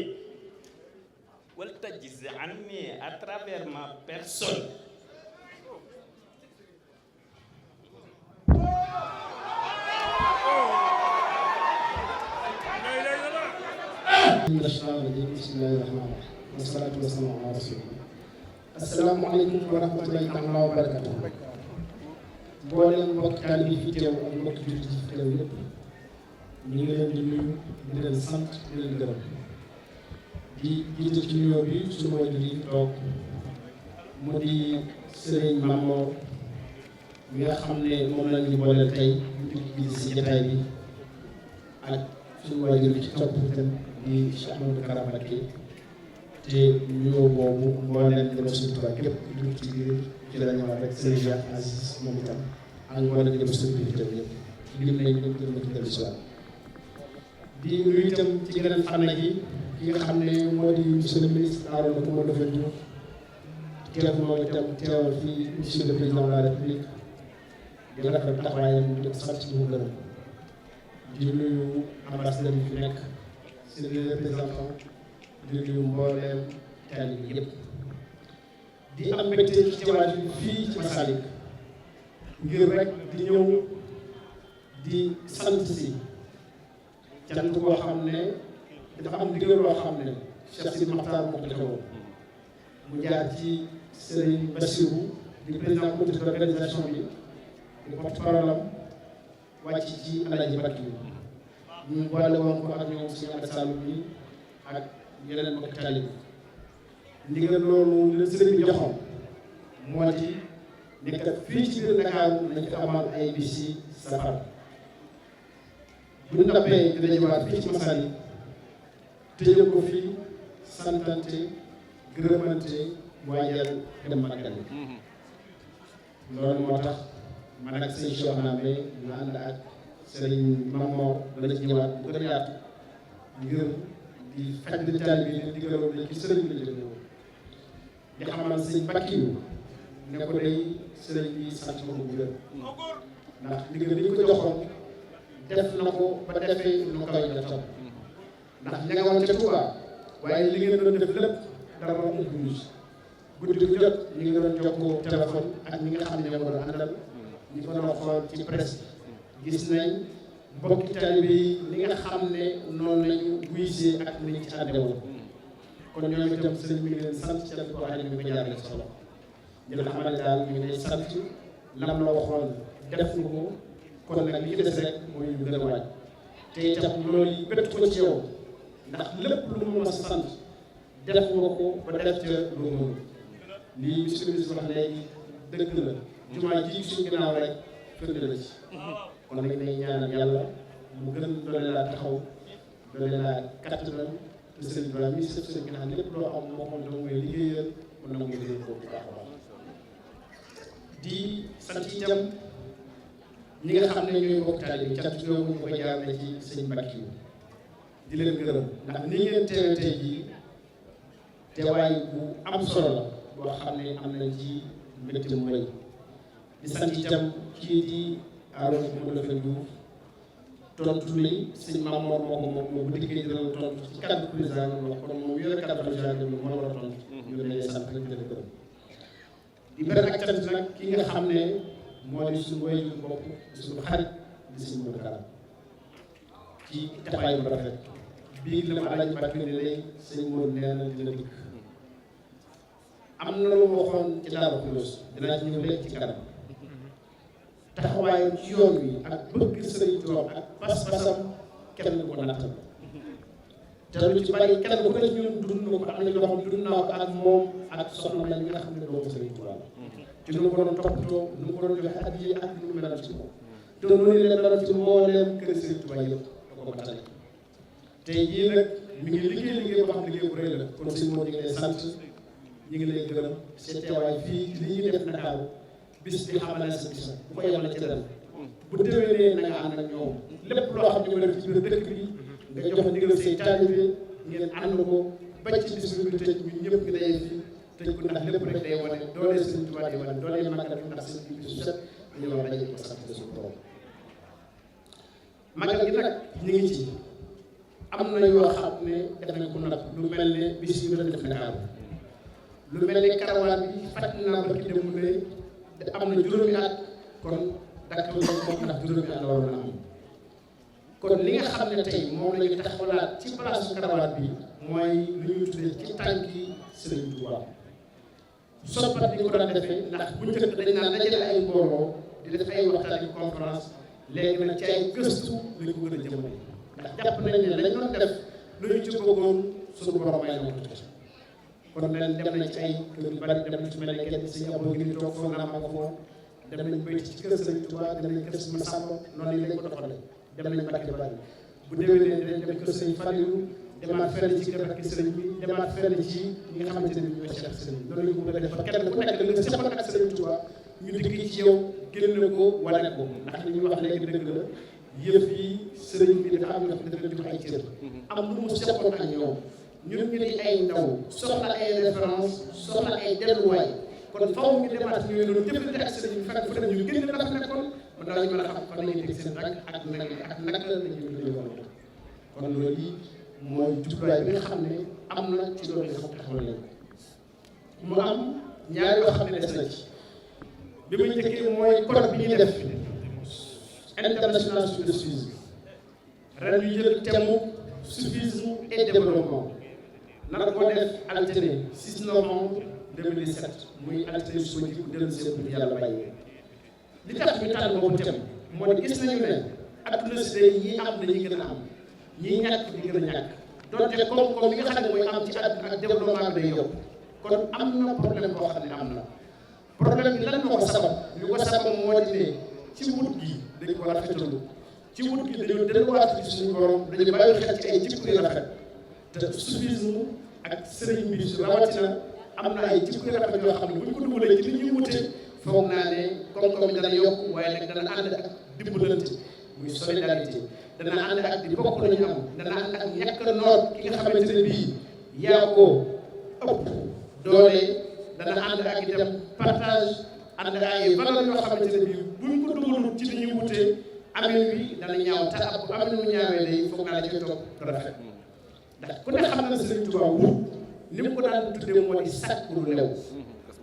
wal tajzi anni à travers ma personne bismillahi rahmaani rahiim wasalaatu wasalaamu ala rasulillah asalaamaaleykum wa rahmatulahi taala wa barakatu mboolem mbokki taalibe yi fi teew ak mbokki jullit yi fi teew yëpp ñu ngi leen di nuyu di leen sant di leen gërëm di jiital ci nuyoo bi suñu wajur yi toog mu di sëriñ Mamor mi nga xam ne moom lañ ñu booleel tey ñu ngi si jotaay bi ak suñu wajur bi ci topp itam di Cheikh Amadou Kara Mbacké te nuyoo boobu mbooleem dem suñu tubaab képp dugg ci biir ci la ñu wax rek sëriñ Cheikh Aziz moom itam ak mbooleem dem suñu biir itam yëpp lim nañ ñu gën a ci dellu si waat di nuyu itam ci geneen fànn gi ki nga xam ne moo di monsieur le ministre Arona Coumba Ndoffène Diouf teew moom itam teewal fii monsieur le président de la république di rafetlu taxawaayam di ko sant di ko gërëm di nuyu ambassadeur yi fi nekk seen représentant di nuyu mbooleem taalibe bi yëpp di am mbégte ci teewaat bi fii ci Masalik ngir rek di ñëw di sant si cant boo xam ne dafa am ndigal loo xam ne Cheikh Sidi Makhtar moo ko joxe woon mu jaar ci Serigne Bassirou di président comité d'organisation bi di porte-parole am wàcc ci Alaaji Bakki ñu boole woon ko ak ñoom suñu Ahmed Saloum bi ak yeneen mbokk taalibe bi ndigal loolu la sëriñ bi joxoon moo di nekk fii ci biir Ndakaaru nañ ko amal ay bis yi safar bu ñu nappee dina ñëwaat fii ci Masalik tëjee ko fii santante gërëmante waajal dem màggal loolu moo tax man ak sëñ Cheikh Naamé ñu ànd ak sëriñ Mamor dana ci ñëwaat bu gën a yaatu ngir di faj di taalibe bi di gërëm la ci sëriñ bi la jóge woon di xamal sëñ Bakkiyu ne ko day sëriñ bi sant ma ko bu gën ndax ndigal li ñu ko joxoon def na ko ba defee nu koy jotam ndax ña nga woon ca Touba waaye li ngeen doon def lépp dara ubbiwul guddi gu jot ñu ngi doon jokkoo téléphone ak ñi nga xam ne ñoo ko doon àndal ñu ko doon xool ci presse gis nañ mbokki taalibe yi li nga xam ne noonu lañu wuysee ak ni ñu ci àndewoon kon ñoom itam sëriñ mi ngi leen sant ci def ko xam ne mi ngi ko jaarale ci solo ñu la xamal daal ñu ngi lay sant lam la waxoon def nga ko kon nag li ci des rek mooy ñu gën a waaj te itam loolu yi bett ko ci yow ndax lépp lu mu mas a sant def nga ko ba def ca lu mënu lii monsieur le ministre wax léegi dëgg la jumaa ji suñu ginnaaw rek firnde la ci kon nag dañuy ñaanal yàlla mu gën doole laa taxaw doole laa kattanal te sëriñ Ibrahima mi sëf sëriñ bi nga xam ne lépp loo am moo xam ne mooy liggéeyal mën na nga liggéey ko bu baax a baax di sant itam ñi nga xam ne ñooy mbokk taalibe bi cant yooyu ñu ko jaarale ci sëñ Bakkiyu di leen gërëm ndax ni ngeen teewe tey jii teewaay bu am solo la boo xam ne am nañ ci mbégte mu rëy di sant itam kii di Arouna Moundou Diouf tontu li sëñ Mamour moo ko bu dikkee dina tontu ci cadre président wax kon moom yore cadre président bi moo war a tontu ñu lay sant rek di leen gërëm di beral ak cant nag ki nga xam ne moo di suñu waajur bopp di suñu xarit di suñu Modou Kara ci taxawaay bu rafet bii la ma Alaaji Mbàkke ne lay sëñ Modou nee na dina dikk am na lu ma waxoon ci Daaru Xudoos dinaa ci ñëw léegi ci kanam taxawaayam ci yoon wi ak bëgg sëriñ Tuubaa ak pas-pasam kenn ko nattal te lu ci bari kenn ku ne ñun dund ko am na ñoo xam dund naa ko ak moom ak soxna lañ nga xam ne doomu sëriñ Tuubaa ci nu mu ko doon toppatoo nu mu ko doon joxe at yi ak nu mu meloon ci moom te noonu leen meloon ci mbooleem kër sëriñ Tuubaa yëpp da ko matale tey jii nag mi ngi liggéey boo xam liggéey bu rëy la kon sëñ moo ñu ngi lay sant ñu ngi lay gërëm seen teewaay fii li ñuy def Ndakaaru bis bi xamal na sa bis bu ko yemale ci ren bu déwénee na nga ànd ak ñoom lépp loo xam ne ñu def ci biir dëkk bi nga jox ndigal say taalibe ngeen ànd ko ba ci bis bi tëj ñun ñëpp ngi dayee fii tëj ko ndax lépp rek day wane doole Sëriñ Tuubaa day wane doole màggal bi ndax seen bisu set dañu war a daje ko sant suñu borom màggal gi nag ñu ngi ci am na yoo xam ne def nañ ko nag lu mel ne bis yi la def Ndakaaru lu mel ne karawaan bi fàttali naa ba ki dem mu ne am na juróomi at kon dakk moom ndax juróomi at la waroon a am kon li nga xam ne tey moom la ñu taxawalaat ci place karawaan bi mooy lu ñuy tuddee ci tànki Sëriñ Tuubaa soppat bi ko daan defee ndax bu njëkk dañ naan dajale ay mbooloo di def ay waxtaan yu conférence léegi nag ci ay gëstu lañ ko gën a jëmale ndax jàpp nañ ne lañ doon def lu ñu ci bëggoon suñu borom may na ko tuuti kon ren dem nañ ci ay kër yu bari dem nañ ci mel ne kenn si ñabo ngi ni toog foog naa ma ko foofu dem nañ béy ci kër Sëriñ Tuubaa dem nañ kër si Masamba noonu lañ ko doxale dem nañ Mbàkke bari bu déwénee dinañ dem kër Sëriñ Falilu demaat fenn ci kër ak sëriñ bi demaat fenn ci ñi nga xamante ne ñooy Cheikh sëriñ bi loolu lañ ko bëgg a def ba kenn ku nekk la nga seqal ak Sëriñ Tuubaa ñu dikk ci yow génne ko wane ko ndax li ñuy wax léegi dëgg la yëf yi sëriñ bi dafa am ñoo xam ne dafa leen jox ay cër am lu mu seqoon ak ñoom ñun ñu di ay ndaw soxla ay référence soxla ay delluwaay kon faw ñu demaat ñooy loolu jëflante ak sëriñ bi fekk fu ne ñu génn dafa nekkoon ba ndaw ñu mën a xam fan lañuy teg seen rek ak naka la ñu war kon loolu yi mooy jubluwaay bi nga xam ne am na ci loolu nga xam taxawal nañ mu am ñaar yoo xam ne des na ci bi muy njëkkee mooy code bi ñuy def international sur le suivi ren ñu jël thème suivisme et développement naka ko def altine 6 novembre 2017 muy altine suba ji ku dellu seen bu yàlla bàyyi li tax ñu tànn boobu thème moo di gis nañu ne adduna si day ñii am na ñi gën a am ñii ñàkk di gën a ñàkk donte koom-koom yi nga xam ne mooy am ci àdduna ak développement bi day yokk kon am na problème boo xam ne am na problème bi lan moo ko sabab li ko sabab moo di ne ci wut gi dañ ko rafetalu ci wut gi dañu delluwaat ci suñu borom dañu bàyyi xel ci ay jikko yu rafet te soufisme ak sëriñ bi su rawatina am na ay jikko yu rafet yoo xam ne bu ñu ko dugalee ci li ñuy wute foog naa ne koom-koom dana yokk waaye nag dana ànd ak dimbalante muy solidarité dana ànd ak di bokk nañu am dana ànd ak ñàkk noot ki nga xamante ne bii yaa ko ëpp doole dana ànd ak itam partage ànd ak ay valeur yoo xamante ne bii buñ ko dugalul ci li ñuy wute amin bi dana ñaaw te ab bu amin mu ñaawee day foog naa la ci toog rafet ndax ku ne xam na Sëriñ Tuubaa wut ni mu ko daan tuddee moo di sàkku lu lew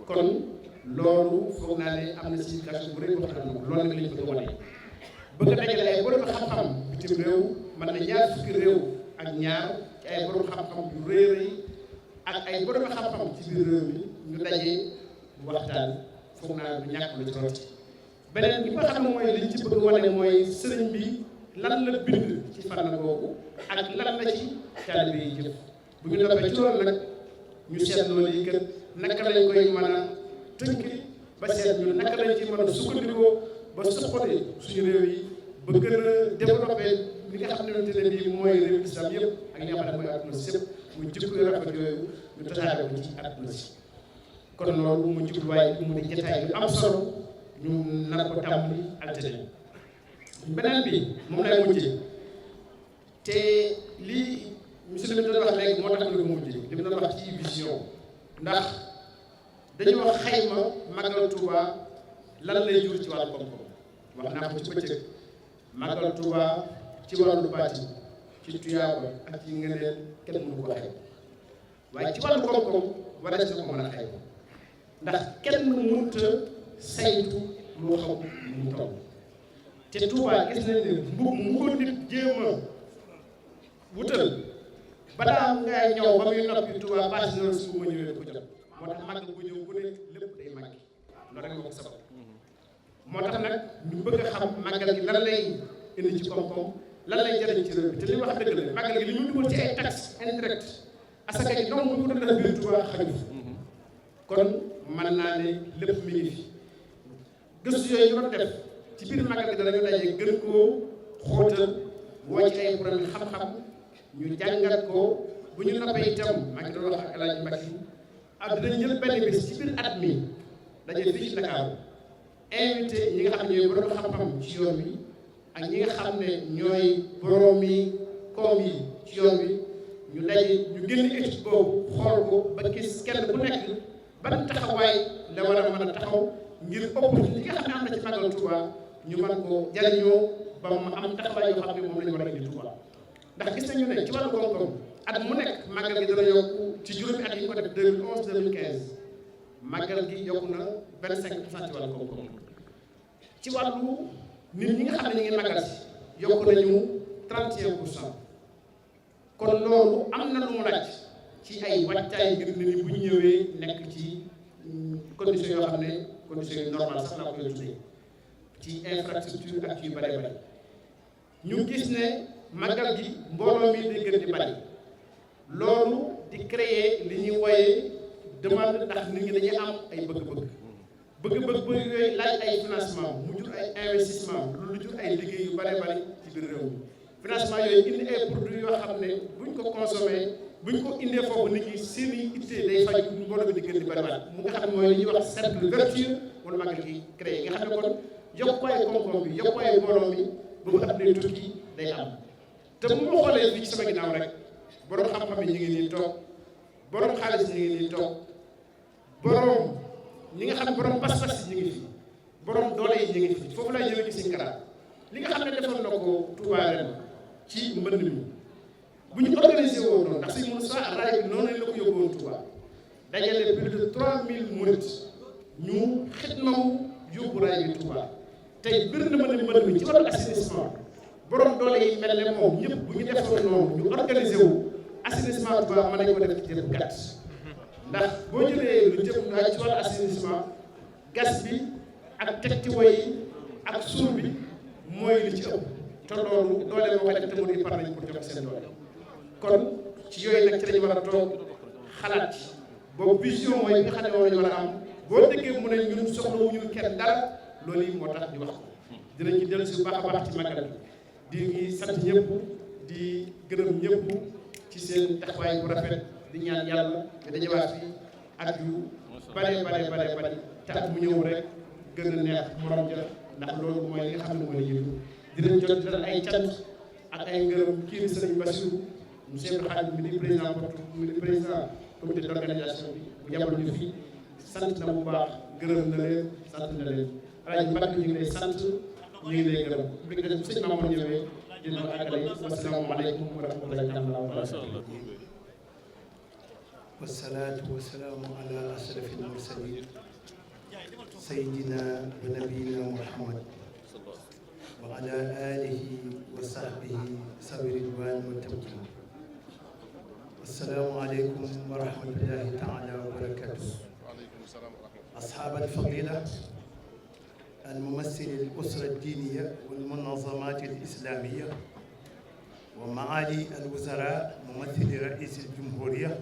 kon loolu foog naa ne am na signification bu rëy boo xam ne loolu nag lañ bëgg a wane bëgg a dajale ay borom xam-xam bitim réew mën na ñaar fukki réew ak ñaar ci ay borom xam-xam yu rëy rëy ak ay borom xam-xam ci biir réew mi ñu daje waxtaan foog naa du ñàkk lu ci rooti beneen bi nga xam ne mooy liñ ci bëgg wane mooy sëriñ bi lan la bind ci fànn boobu ak lan la ci taalibe yi jëf bu ñu noppee ci loolu nag ñu seet loolu yi kat naka lañ koy mën a tënk ba seet ñu naka lañ ci mën a sukkandikoo ba suqali suñu réew yi ba gën a développé li nga xam ne bii mooy réew islam yëpp ak ñi nga xam ne mooy adduna si yëpp muy jikko yu rafet yooyu ñu tasaare ko ci adduna si kon loolu mu jubluwaay bi mu di jotaay yu am solo ñu nar ko tàmbali altine beneen bi moom lay mujjee te lii monsieur le ministre doon wax léegi moo tax ñu ko mujj li mu doon wax ci vision ndax dañoo xayma Magal Touba lan lay jur ci wàllu koom-koom wax naa ko ci bëccëg Magal Touba ci wàllu baatin ci tuyaaba ak ci ngëneel kenn mënu ko xayma waaye ci wàllu koom-koom war na ko mën a xayma ndax kenn mënut a saytu loo xam mu toll te Touba gis nañ ne mu ko nit jéem a wutal balaa ngay ñëw ba muy noppi Touba pass na su ma ñëwee ko jot moo tax màgg bu ñëw bu ne lépp day màggi loolu rek moo ko sabab moo tax nag ñu bëgg a xam màggal gi lan lay indi ci koom-koom lan lay jëriñ ci réew mi te li wax dëgg la màggal gi li ñu dugal ci ay taxes indirectes asaka gi donc bu ko doon def biir Touba xaju kon mën naa ne lépp mi ngi fi gëstu yooyu ñu doon def ci biir màggal gi danañu daje gën koo xóotal woo ci ay borom xam-xam ñu jàngat ko bu ñu noppee itam maa ngi doon wax ak El Hadj Mbacke dinañ jël benn bés ci biir at mi daje fii ci Dakar invité ñi nga xam ne ñooy borom xam-xam ci yoon wi ak ñi nga xam ne ñooy borom yi koom yi ci yoon wi ñu daje ñu génn étude boobu xool ko ba gis kenn bu nekk ban taxawaay la war a mën a taxaw ngir opportunité yi nga xam ne am na ci Magal Touba ñu mën ko jariñoo ba mu am taxawaay yoo xam ne moom la ñu war a indi Touba ndax gis nañu ne ci wàllu koom-koom at mu nekk Magal gi dana yokku ci juróomi at yi ñu ko def 2011 2015 Magal gi yokku na 25% ci wàllu koom-koom ci wàllu nit ñi nga xam ne ñu ngi Magal si yokku nañu 31%. kon loolu am na lu mu laaj ci ay wàccaay ngir nit ñi bu ñu ñëwee nekk ci conditions yoo xam ne conditions yu normal sax laa koy tuddee ci infrastructure ak yu bare bare ñu gis ne Magal gi mbooloo mi di gën di bari loolu di créer li ñuy wooyee demande ndax nit ñi dañuy am ay bëgg-bëgg yooyu laaj ay financement mu jur ay investissement lu jur ay liggéey yu bare bari ci biir réew mi financement yooyu indi ay produits yoo xam ne buñ ko consommé buñ ko indee foofu nit ñi seeni ittee day faj mbooloo mi di gën di bariwaat mu nga xam ne mooy li ñuy wax cercle vertueux wala Magal gi créé nga xam ne kon yokkuwaay koom-koom bi yokkuwaay mbooloo mi bu mu at ne tukki day am te bu ma xoolee fii ci sama ginnaaw rek borom xam-xam yi ñu ngi nii toog borom xaalis ñu ngi nii toog borom ñi nga xam ne borom pas-pas yi ñu ngi fi borom doole yi ñu ngi fi foofu laay ñëwee ci Sëñ Kara li nga xam ne defoon na ko Touba ren ci mbënd mi bu ñu organisé woo noonu ndax Sëñ Moussa raay bi noonu la ko yóbbuwoon Touba dajale plus de 3000 murit ñu xitmaw yóbbu raay bi Touba tey bir na ma ne mbënd mi ci wàllu assainissement borom doole yi mel ne moom ñëpp bu ñu defoon noonu ñu organisé wu assainissement Touba mën nañ ko def ci jël gàtt ndax boo jëlee lu jëm nga ci wàllu assainissement gas bi ak tegtiwo yi ak suul bi mooy li ci ëpp te loolu doole moo koy def te mu di par nañ pour jox seen doole kon ci yooyu nag ci lañu war a toog xalaat boobu vision mooy bi nga xam ne moom lañu war a am boo déggee mu ne ñun soxlawuñu kenn dara loolu yi moo tax di wax ko dinañ ci dellu si baax a baax ci Magal di ngi sant ñëpp di gërëm ñëpp ci seen taxawaay bu rafet di ñaan yàlla nga dajewaat fii at yu bare te at mu ñëw rek gën a neex morom ja ndax loolu mooy li nga xam ne mooy yëngu dinañ jot dal ay cant ak ay ngërëm kii di Sëriñ Bassirou monsieur Abdou Khadim mi di président porte mi di président comité d'organisation bi bu yabal ñu fii sant na bu baax gërëm na leen sant na leen Alaaji Mbacke ñu ngi lay sant ñu ngi lay gërëm bi nga def sëñ Mamour ñëwee dina ko àggale wasalaamaaleykum wa rahmatullahi taala wa barakatuh والصلاة والسلام على أشرف المرسلين سيدنا ونبينا محمد وعلى آله وصحبه ذوي الرضوان والتمكين. السلام عليكم ورحمة الله تعالى وبركاته. أصحاب الفضيلة الممثل الأسرة الدينية والمنظمات الإسلامية ومعالي الوزراء ممثل رئيس الجمهورية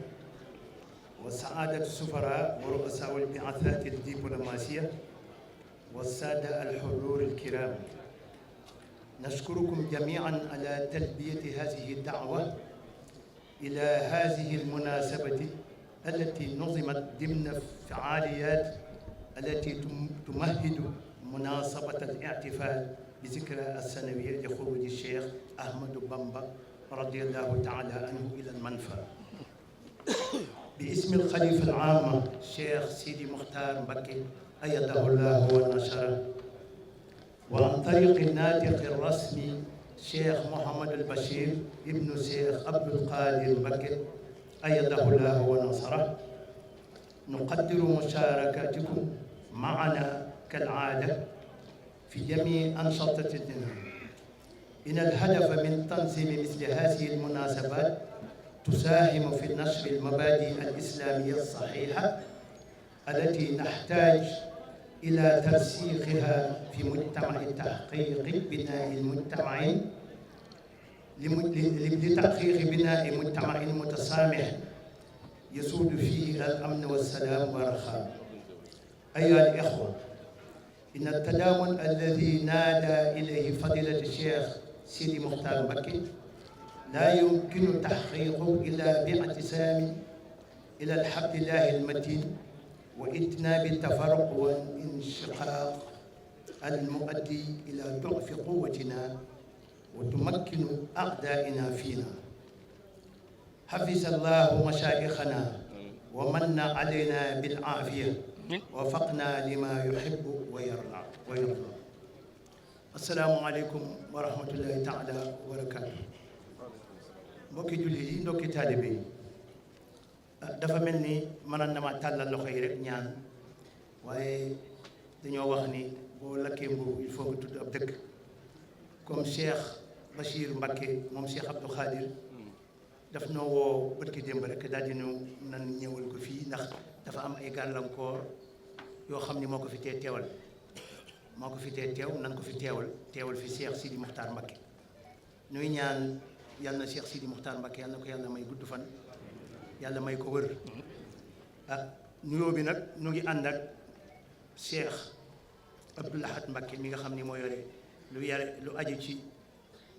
وسعادة السفراء ورؤساء البعثات الدبلوماسية والسادة الحضور الكرام، نشكركم جميعا على تلبية هذه الدعوة إلى هذه المناسبة التي نظمت ضمن فعاليات التي تمهد مناسبة الاحتفال بذكرى السنوية لخروج الشيخ أحمد بامبا رضي الله تعالى عنه إلى المنفى باسم الخليفة العام الشيخ سيدي مختار مكي أيده الله ونشره، وعن طريق الناطق الرسمي الشيخ محمد البشير ابن الشيخ عبد القادر مكي أيده الله ونصره، نقدر مشاركتكم معنا كالعادة في جميع أنشطتنا. إن الهدف من تنظيم مثل هذه المناسبات تساهم في نشر المبادئ الإسلامية الصحيحة التي نحتاج إلى ترسيخها في مجتمع تحقيق بناء المجتمع لتحقيق بناء مجتمع متسامح يسود فيه الأمن والسلام والرخاء. أيها الإخوة، إن التضامن الذي نادى إليه فضيلة الشيخ سيدي مختار مكي لا يمكن تحقيقه إلا باعتصام إلى الحبل الله المتين واجتناب التفرق والانشقاق المؤدي إلى ضعف قوتنا وتمكن أعدائنا فينا. حفظ الله مشايخنا ومن علينا بالعافية ووفقنا لما يحب ويرضى. السلام عليكم ورحمة الله تعالى وبركاته. mbokki jullit yi ndokki taalibe yi dafa mel ni mënoon na ma tàllal loxo yi rek ñaan, waaye dañoo wax ni boo lakkee mburu il faut nga tudd ab dëkk. comme Cheikh Bachir Mbacké moom Cheikh Abdou Khadir daf noo woo bët ki démb rek daal di nan ñëwal ko fii ndax dafa am ay gàllankoor yoo xam ni moo ko fi teewal nan ko fi teewal fi Cheikh Sidi Mokhtar Mbacké. ñuy ñaan yàlla na Cheikh Sidi Mokhtar Mbacké yàlla na ko yàlla may gudd fan, yàlla may ko wër. nuyoo bi nag ñu ngi ànd ak Cheikh Abdou Lahad Mbacké mi nga xam ni moo yore lu aju ci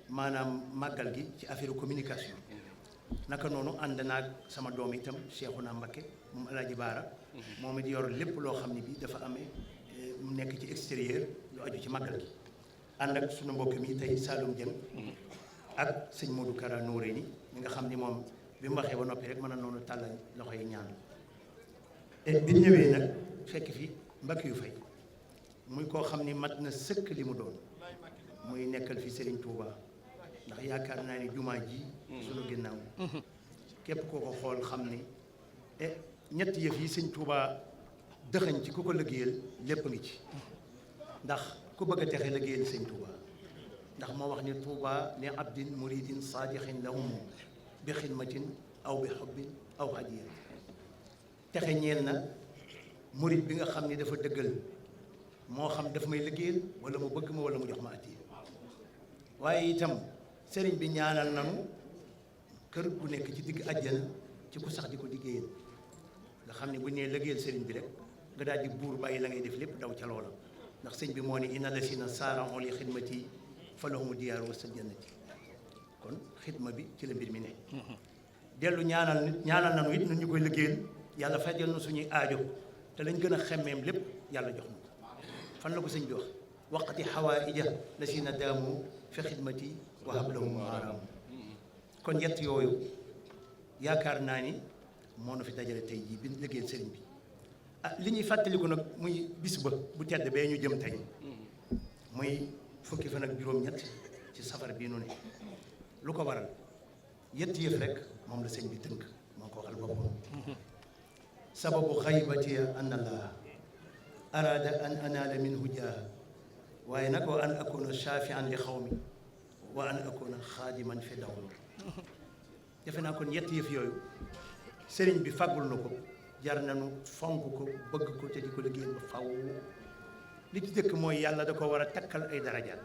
maanaam màggal gi ci affaire communication. naka noonu ànd naag sama doom itam Cheikhouna Mbacké moom El Hadj Baara moom it yor lépp loo xam ne bii dafa amee mu nekk ci extérieur lu aju ci màggal gi. ànd ak sunu mbokk mi tey Saloum Dieng ak sëñ Modou Kara Nouré mi nga xam ni moom bi mu waxee ba noppi rek mën na noonu tàllal loxo yi ñaan. bi ñëwee nag fekk fi Mbacké yu fay muy koo xam ni mat na sëkk li mu doon muy nekkal fi Serigne Touba. ndax yaakaar naa ni jumaa ji sunu ginnaaw képp koo ko xool xam ni ñetti yëf yi sëñ Touba dëxañ ci ku ko liggéeyal lépp ngi ci. ndax ku bëgg a texe liggéeyal sëñ Touba, ndax moo wax ni Touba li abdin muridin saadixin lahum bi xidmatin aw bi xubbin aw hadiya. texe ñeel na murid bi nga xam ni dafa dëggal, moo xam daf may liggéeyal wala mu bëgg ma wala mu jox ma addiya. waaye itam sëriñ bi ñaanal nanu kër gu nekk ci digg àjjana ci ku sax di ko liggéeyal, nga xam ne bu ñu nee liggéeyal sëriñ bi rek nga daal di buur bàyyi la ngay def lépp daw ca loola. ndax sëñ bi moo ni inna lasina saara'u li xidmati falahumu diyaaru wasal jannati. kon xidma bi ci la mbir mi ne. dellu ñaanal nanu it nun ñu koy liggéeyal yàlla fajal na suñuy aajo te lañ gën a xemmeem lépp yàlla jox na ko. fan la ko sëñ bi wax waqti xawaaija lasina daamu fi xidmati wa hablahum maaraam. kon yett yooyu yaakaar naa ni moo nu fi dajale tey jii bi liggéeyal sëriñ bi. li ñuy fàttaliku nag muy bis ba bu tedd bee ñu jëm tey muy fukki fan ak juróom-ñett ci safar bii nu ne. lu ko waral yett yëf rek moom la sëñ bi tënk moo ko waxal boppam. sababu xaybatiya an allah arada an anaala minhu jaaha, waaye nag wa an akuna shafian li xawmi wa an akuna xaadiman fi dawla. defe naa kon yett yëf yooyu sëriñ bi fàggul na ko, jar nañu fonk ko bëgg ko te di ko liggéeyal ba faw. li ci dëkk mooy yàlla da ko war a takkal ay darajaat,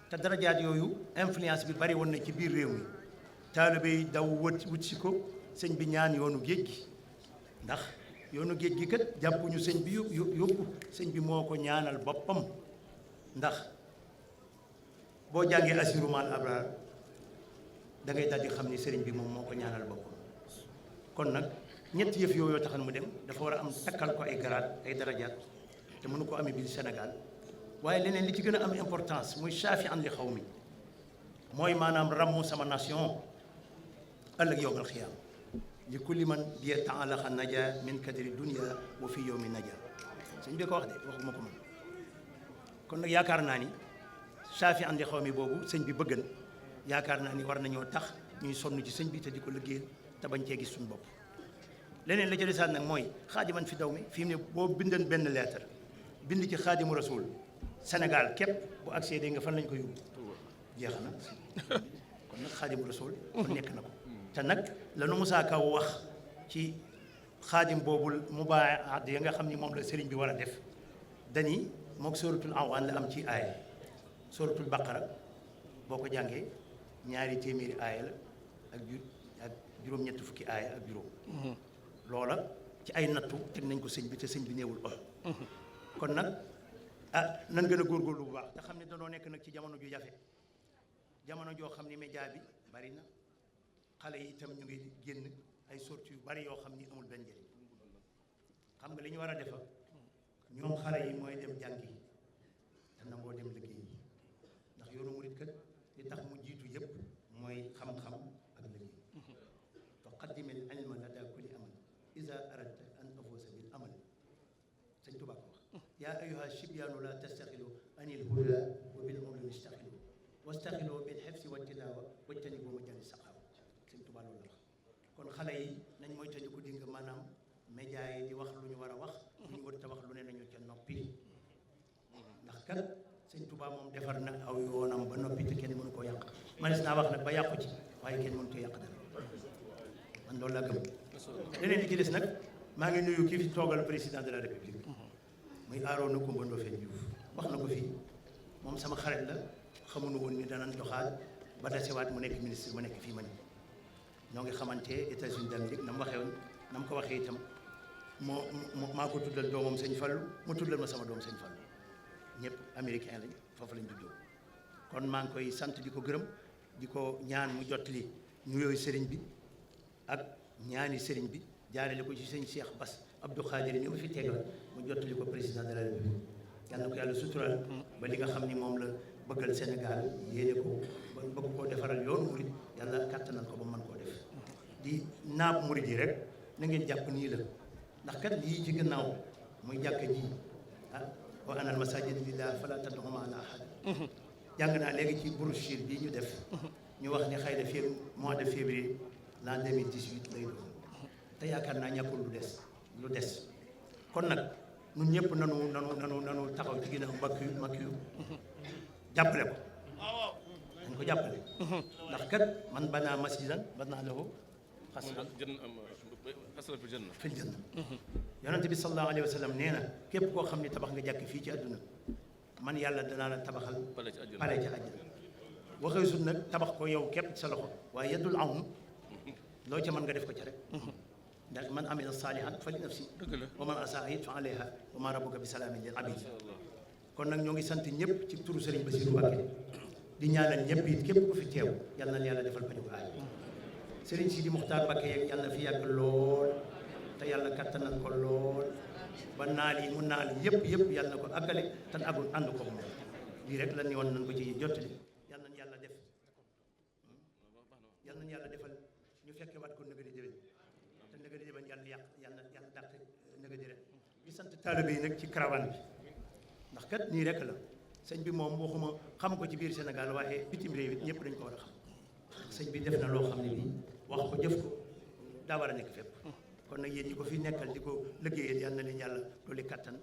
te darajaat yooyu influence bi bari woon na ci biir réew mi. taalibe yi daw wut si ko, sëñ bi ñaan yoonu géej gi, ndax yoonu géej gi kat jàppuñu sëñ bi yóbbu sëñ bi moo ko ñaanal boppam. ndax boo jàngee Asirumal Abraar da ngay daldi xam ni sëriñ bi moom moo ko ñaanal boppam. kon nag ñetti yëf yooyu taxan mu dem dafa war a am takkal ko ay garaat ay darajaat te mënu ko amee biir Sénégal. waaye leneen li ci gën a am importance muy shaafi an li xaw mi, mooy maanaam rammu sama nation ëllëg yowmal xiyaam li kulli man bi taalaxa naja min kadri dunia wa fi yowmi naja sëñ bi ko wax de waxuma ko man kon nag yaakaar naa ni saafi andi xaw mi boobu sëñ bi bëggan yaakaar naa ni war nañoo tax ñuy sonn ci sëñ bi te di ko liggéeyal te bañ cee gis suñu bopp leneen la ca desaat nag mooy xaadiman fi daw mi fi mu ne boo bindan benn lettre bind ci xaadimu rasul Sénégal képp bu accès nga fan lañ ko yóbbu jeex na kon nag xaadimu rasul kon nekk na ko te nag lanu Musaa Ka wax ci xaadim boobul mubaayaat ya nga xam ni moom la sëriñ bi war a def dani mook suratul An'am la am ci aaya suratul Baqara boo ko jàngee 200 aaya la ak juróom-ñetti fukki aaya ak juróom loola ci ay nattu teg nañ ko sëñ bi te sëñ bi néewul kon nag nan gën a góorgóorlu bu baax te xam ne danoo nekk nag ci jamono ju jafe jamono joo xam ne média bi bari na xale yi itam ñu ngi génn ay sorties yu bari yoo xam ni amul benn njëriñ xam nga li ñu war a defa ñoom xale yi mooy dem jàngi te nangoo dem liggéey ndax yoonu murit kat li tax mu jiitu yëpp mooy xam-xam ak liggéey fa qaddimil ilma lada kulli amal iza aradta an tafuuza bil amal sëñ Tuubaa ko wax yaa ayyuha shibyaanu la tastaxilu anil huda wa bil ulumi istaxilu wastaxilu bil xifsi wa tilaawa wajtanibu majalis saqaawa sëñ Tuubaa loolu la wax kon xale yi nañ mooy tënk ko dinga maanaam média yi di wax lu ñu war a wax lu ñu war a wax lu ne nañu ca noppi ndax kat sëñ Tuubaa moom defar na aw yoonam ba noppi te kenn mënu koo yàq manis naa wax nag ba yàqu ci waaye kenn mënu koo yàq dara man loolu laa gëm leneen li ci des nag maa ngi nuyu kii fi toogal président de la république muy Arona Coumba Ndoffène Diouf wax na ko fii moom sama xarit la xamuñu woon ni danañ doxaat ba dasewaat mu nekk ministre mu nekk fii ma ni ñoo ngi xamante États-Unis d'Amérique na mu waxee woon na mu ko waxee itam maa ko tuddal doomam sëñ Fallu mu tuddal ma sama doom sëñ Fallu ñëpp américain lañ foofu lañ juddoo kon maa ngi koy sant di ko gërëm di ko ñaan mu jottali nuyooyu sëriñ bi ak ñaani sëriñ bi jaarale ko ci sëñ Cheikh Bass Abdou Khadir ñu fi tegal mu jottali ko président de la République yal na ko yàlla sutural ba li nga xam ni moom la bëggal Sénégal yéene ko ba bëgg koo defaral yoonu murid yàlla kàttanal ko ba mën koo def di naab murid yi rek na ngeen jàpp nii la ndax kat lii ci gannaaw muy jàkka ji wa anal masaajida lillaahi falaa tad'uu ma'a llaahi ahadan jàng naa léegi ci brochure bii ñu def ñu wax ni xëy na fii mois de février l'an 2018 lay doon te yaakaar naa ñàkkul lu des kon nag ñun ñëpp nanu taxaw ci ginnaaw mbakk yu jàppale ko dañ ko jàppale ndax kat man banaa masjidan banaa lahu fil janna yonente bi sallallahu alayhi wa sallam nee na képp koo xam ne tabax nga jàkk fii ci àdduna man yàlla danaa la tabaxal pale ca àjjana waxee sut nag tabax ko yow képp sa loxo waaye yeddul awn loo ca mën nga def ko ca rek ndax man amila saalihan fa li nafsi wa man asaa it fa alayha wa ma rabbuka bi salaamin lil abid kon nag ñoo ngi sant ñëpp ci turu Serigne Bassirou Mbacké di ñaanal ñëpp it képp ku fi teew yàlla na yàlla defal paju aay Serigne Sidi Muxtaar Mbacké yeeg yàlla na fi yàgg lool te yàlla kattanal ko lool ba naal yi mu naal yëpp yàlla na ko àggale te agul ànd ko moom lii rek la ni woon nañ ko ci jottali yàlla nañ yàlla defal ñu fekke waat ko nëgëri déwén te nëgëri déwén yàlla dàq nëgëri ren di sant taalibe yi nag ci caravane bi ndax kat nii rek la sëñ bi moom waxuma xam ko ci biir Sénégal waaye bitim réew it ñëpp dañ ko war a xam sëñ bi def na loo xam ne nii wax ko jëf ko daa war a nekk fépp kon nag yéen ñi ko fi nekkal di ko liggéeyal yal na leen yàlla loolu kattan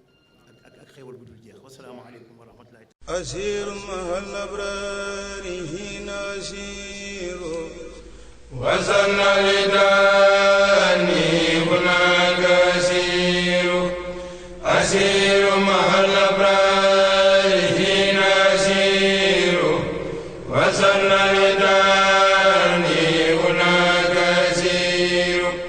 ak xéewal bu dul jeex wasalaamaaleykum wa rahmatullahi أسير مع الأبرار هنا أسير وزن لداني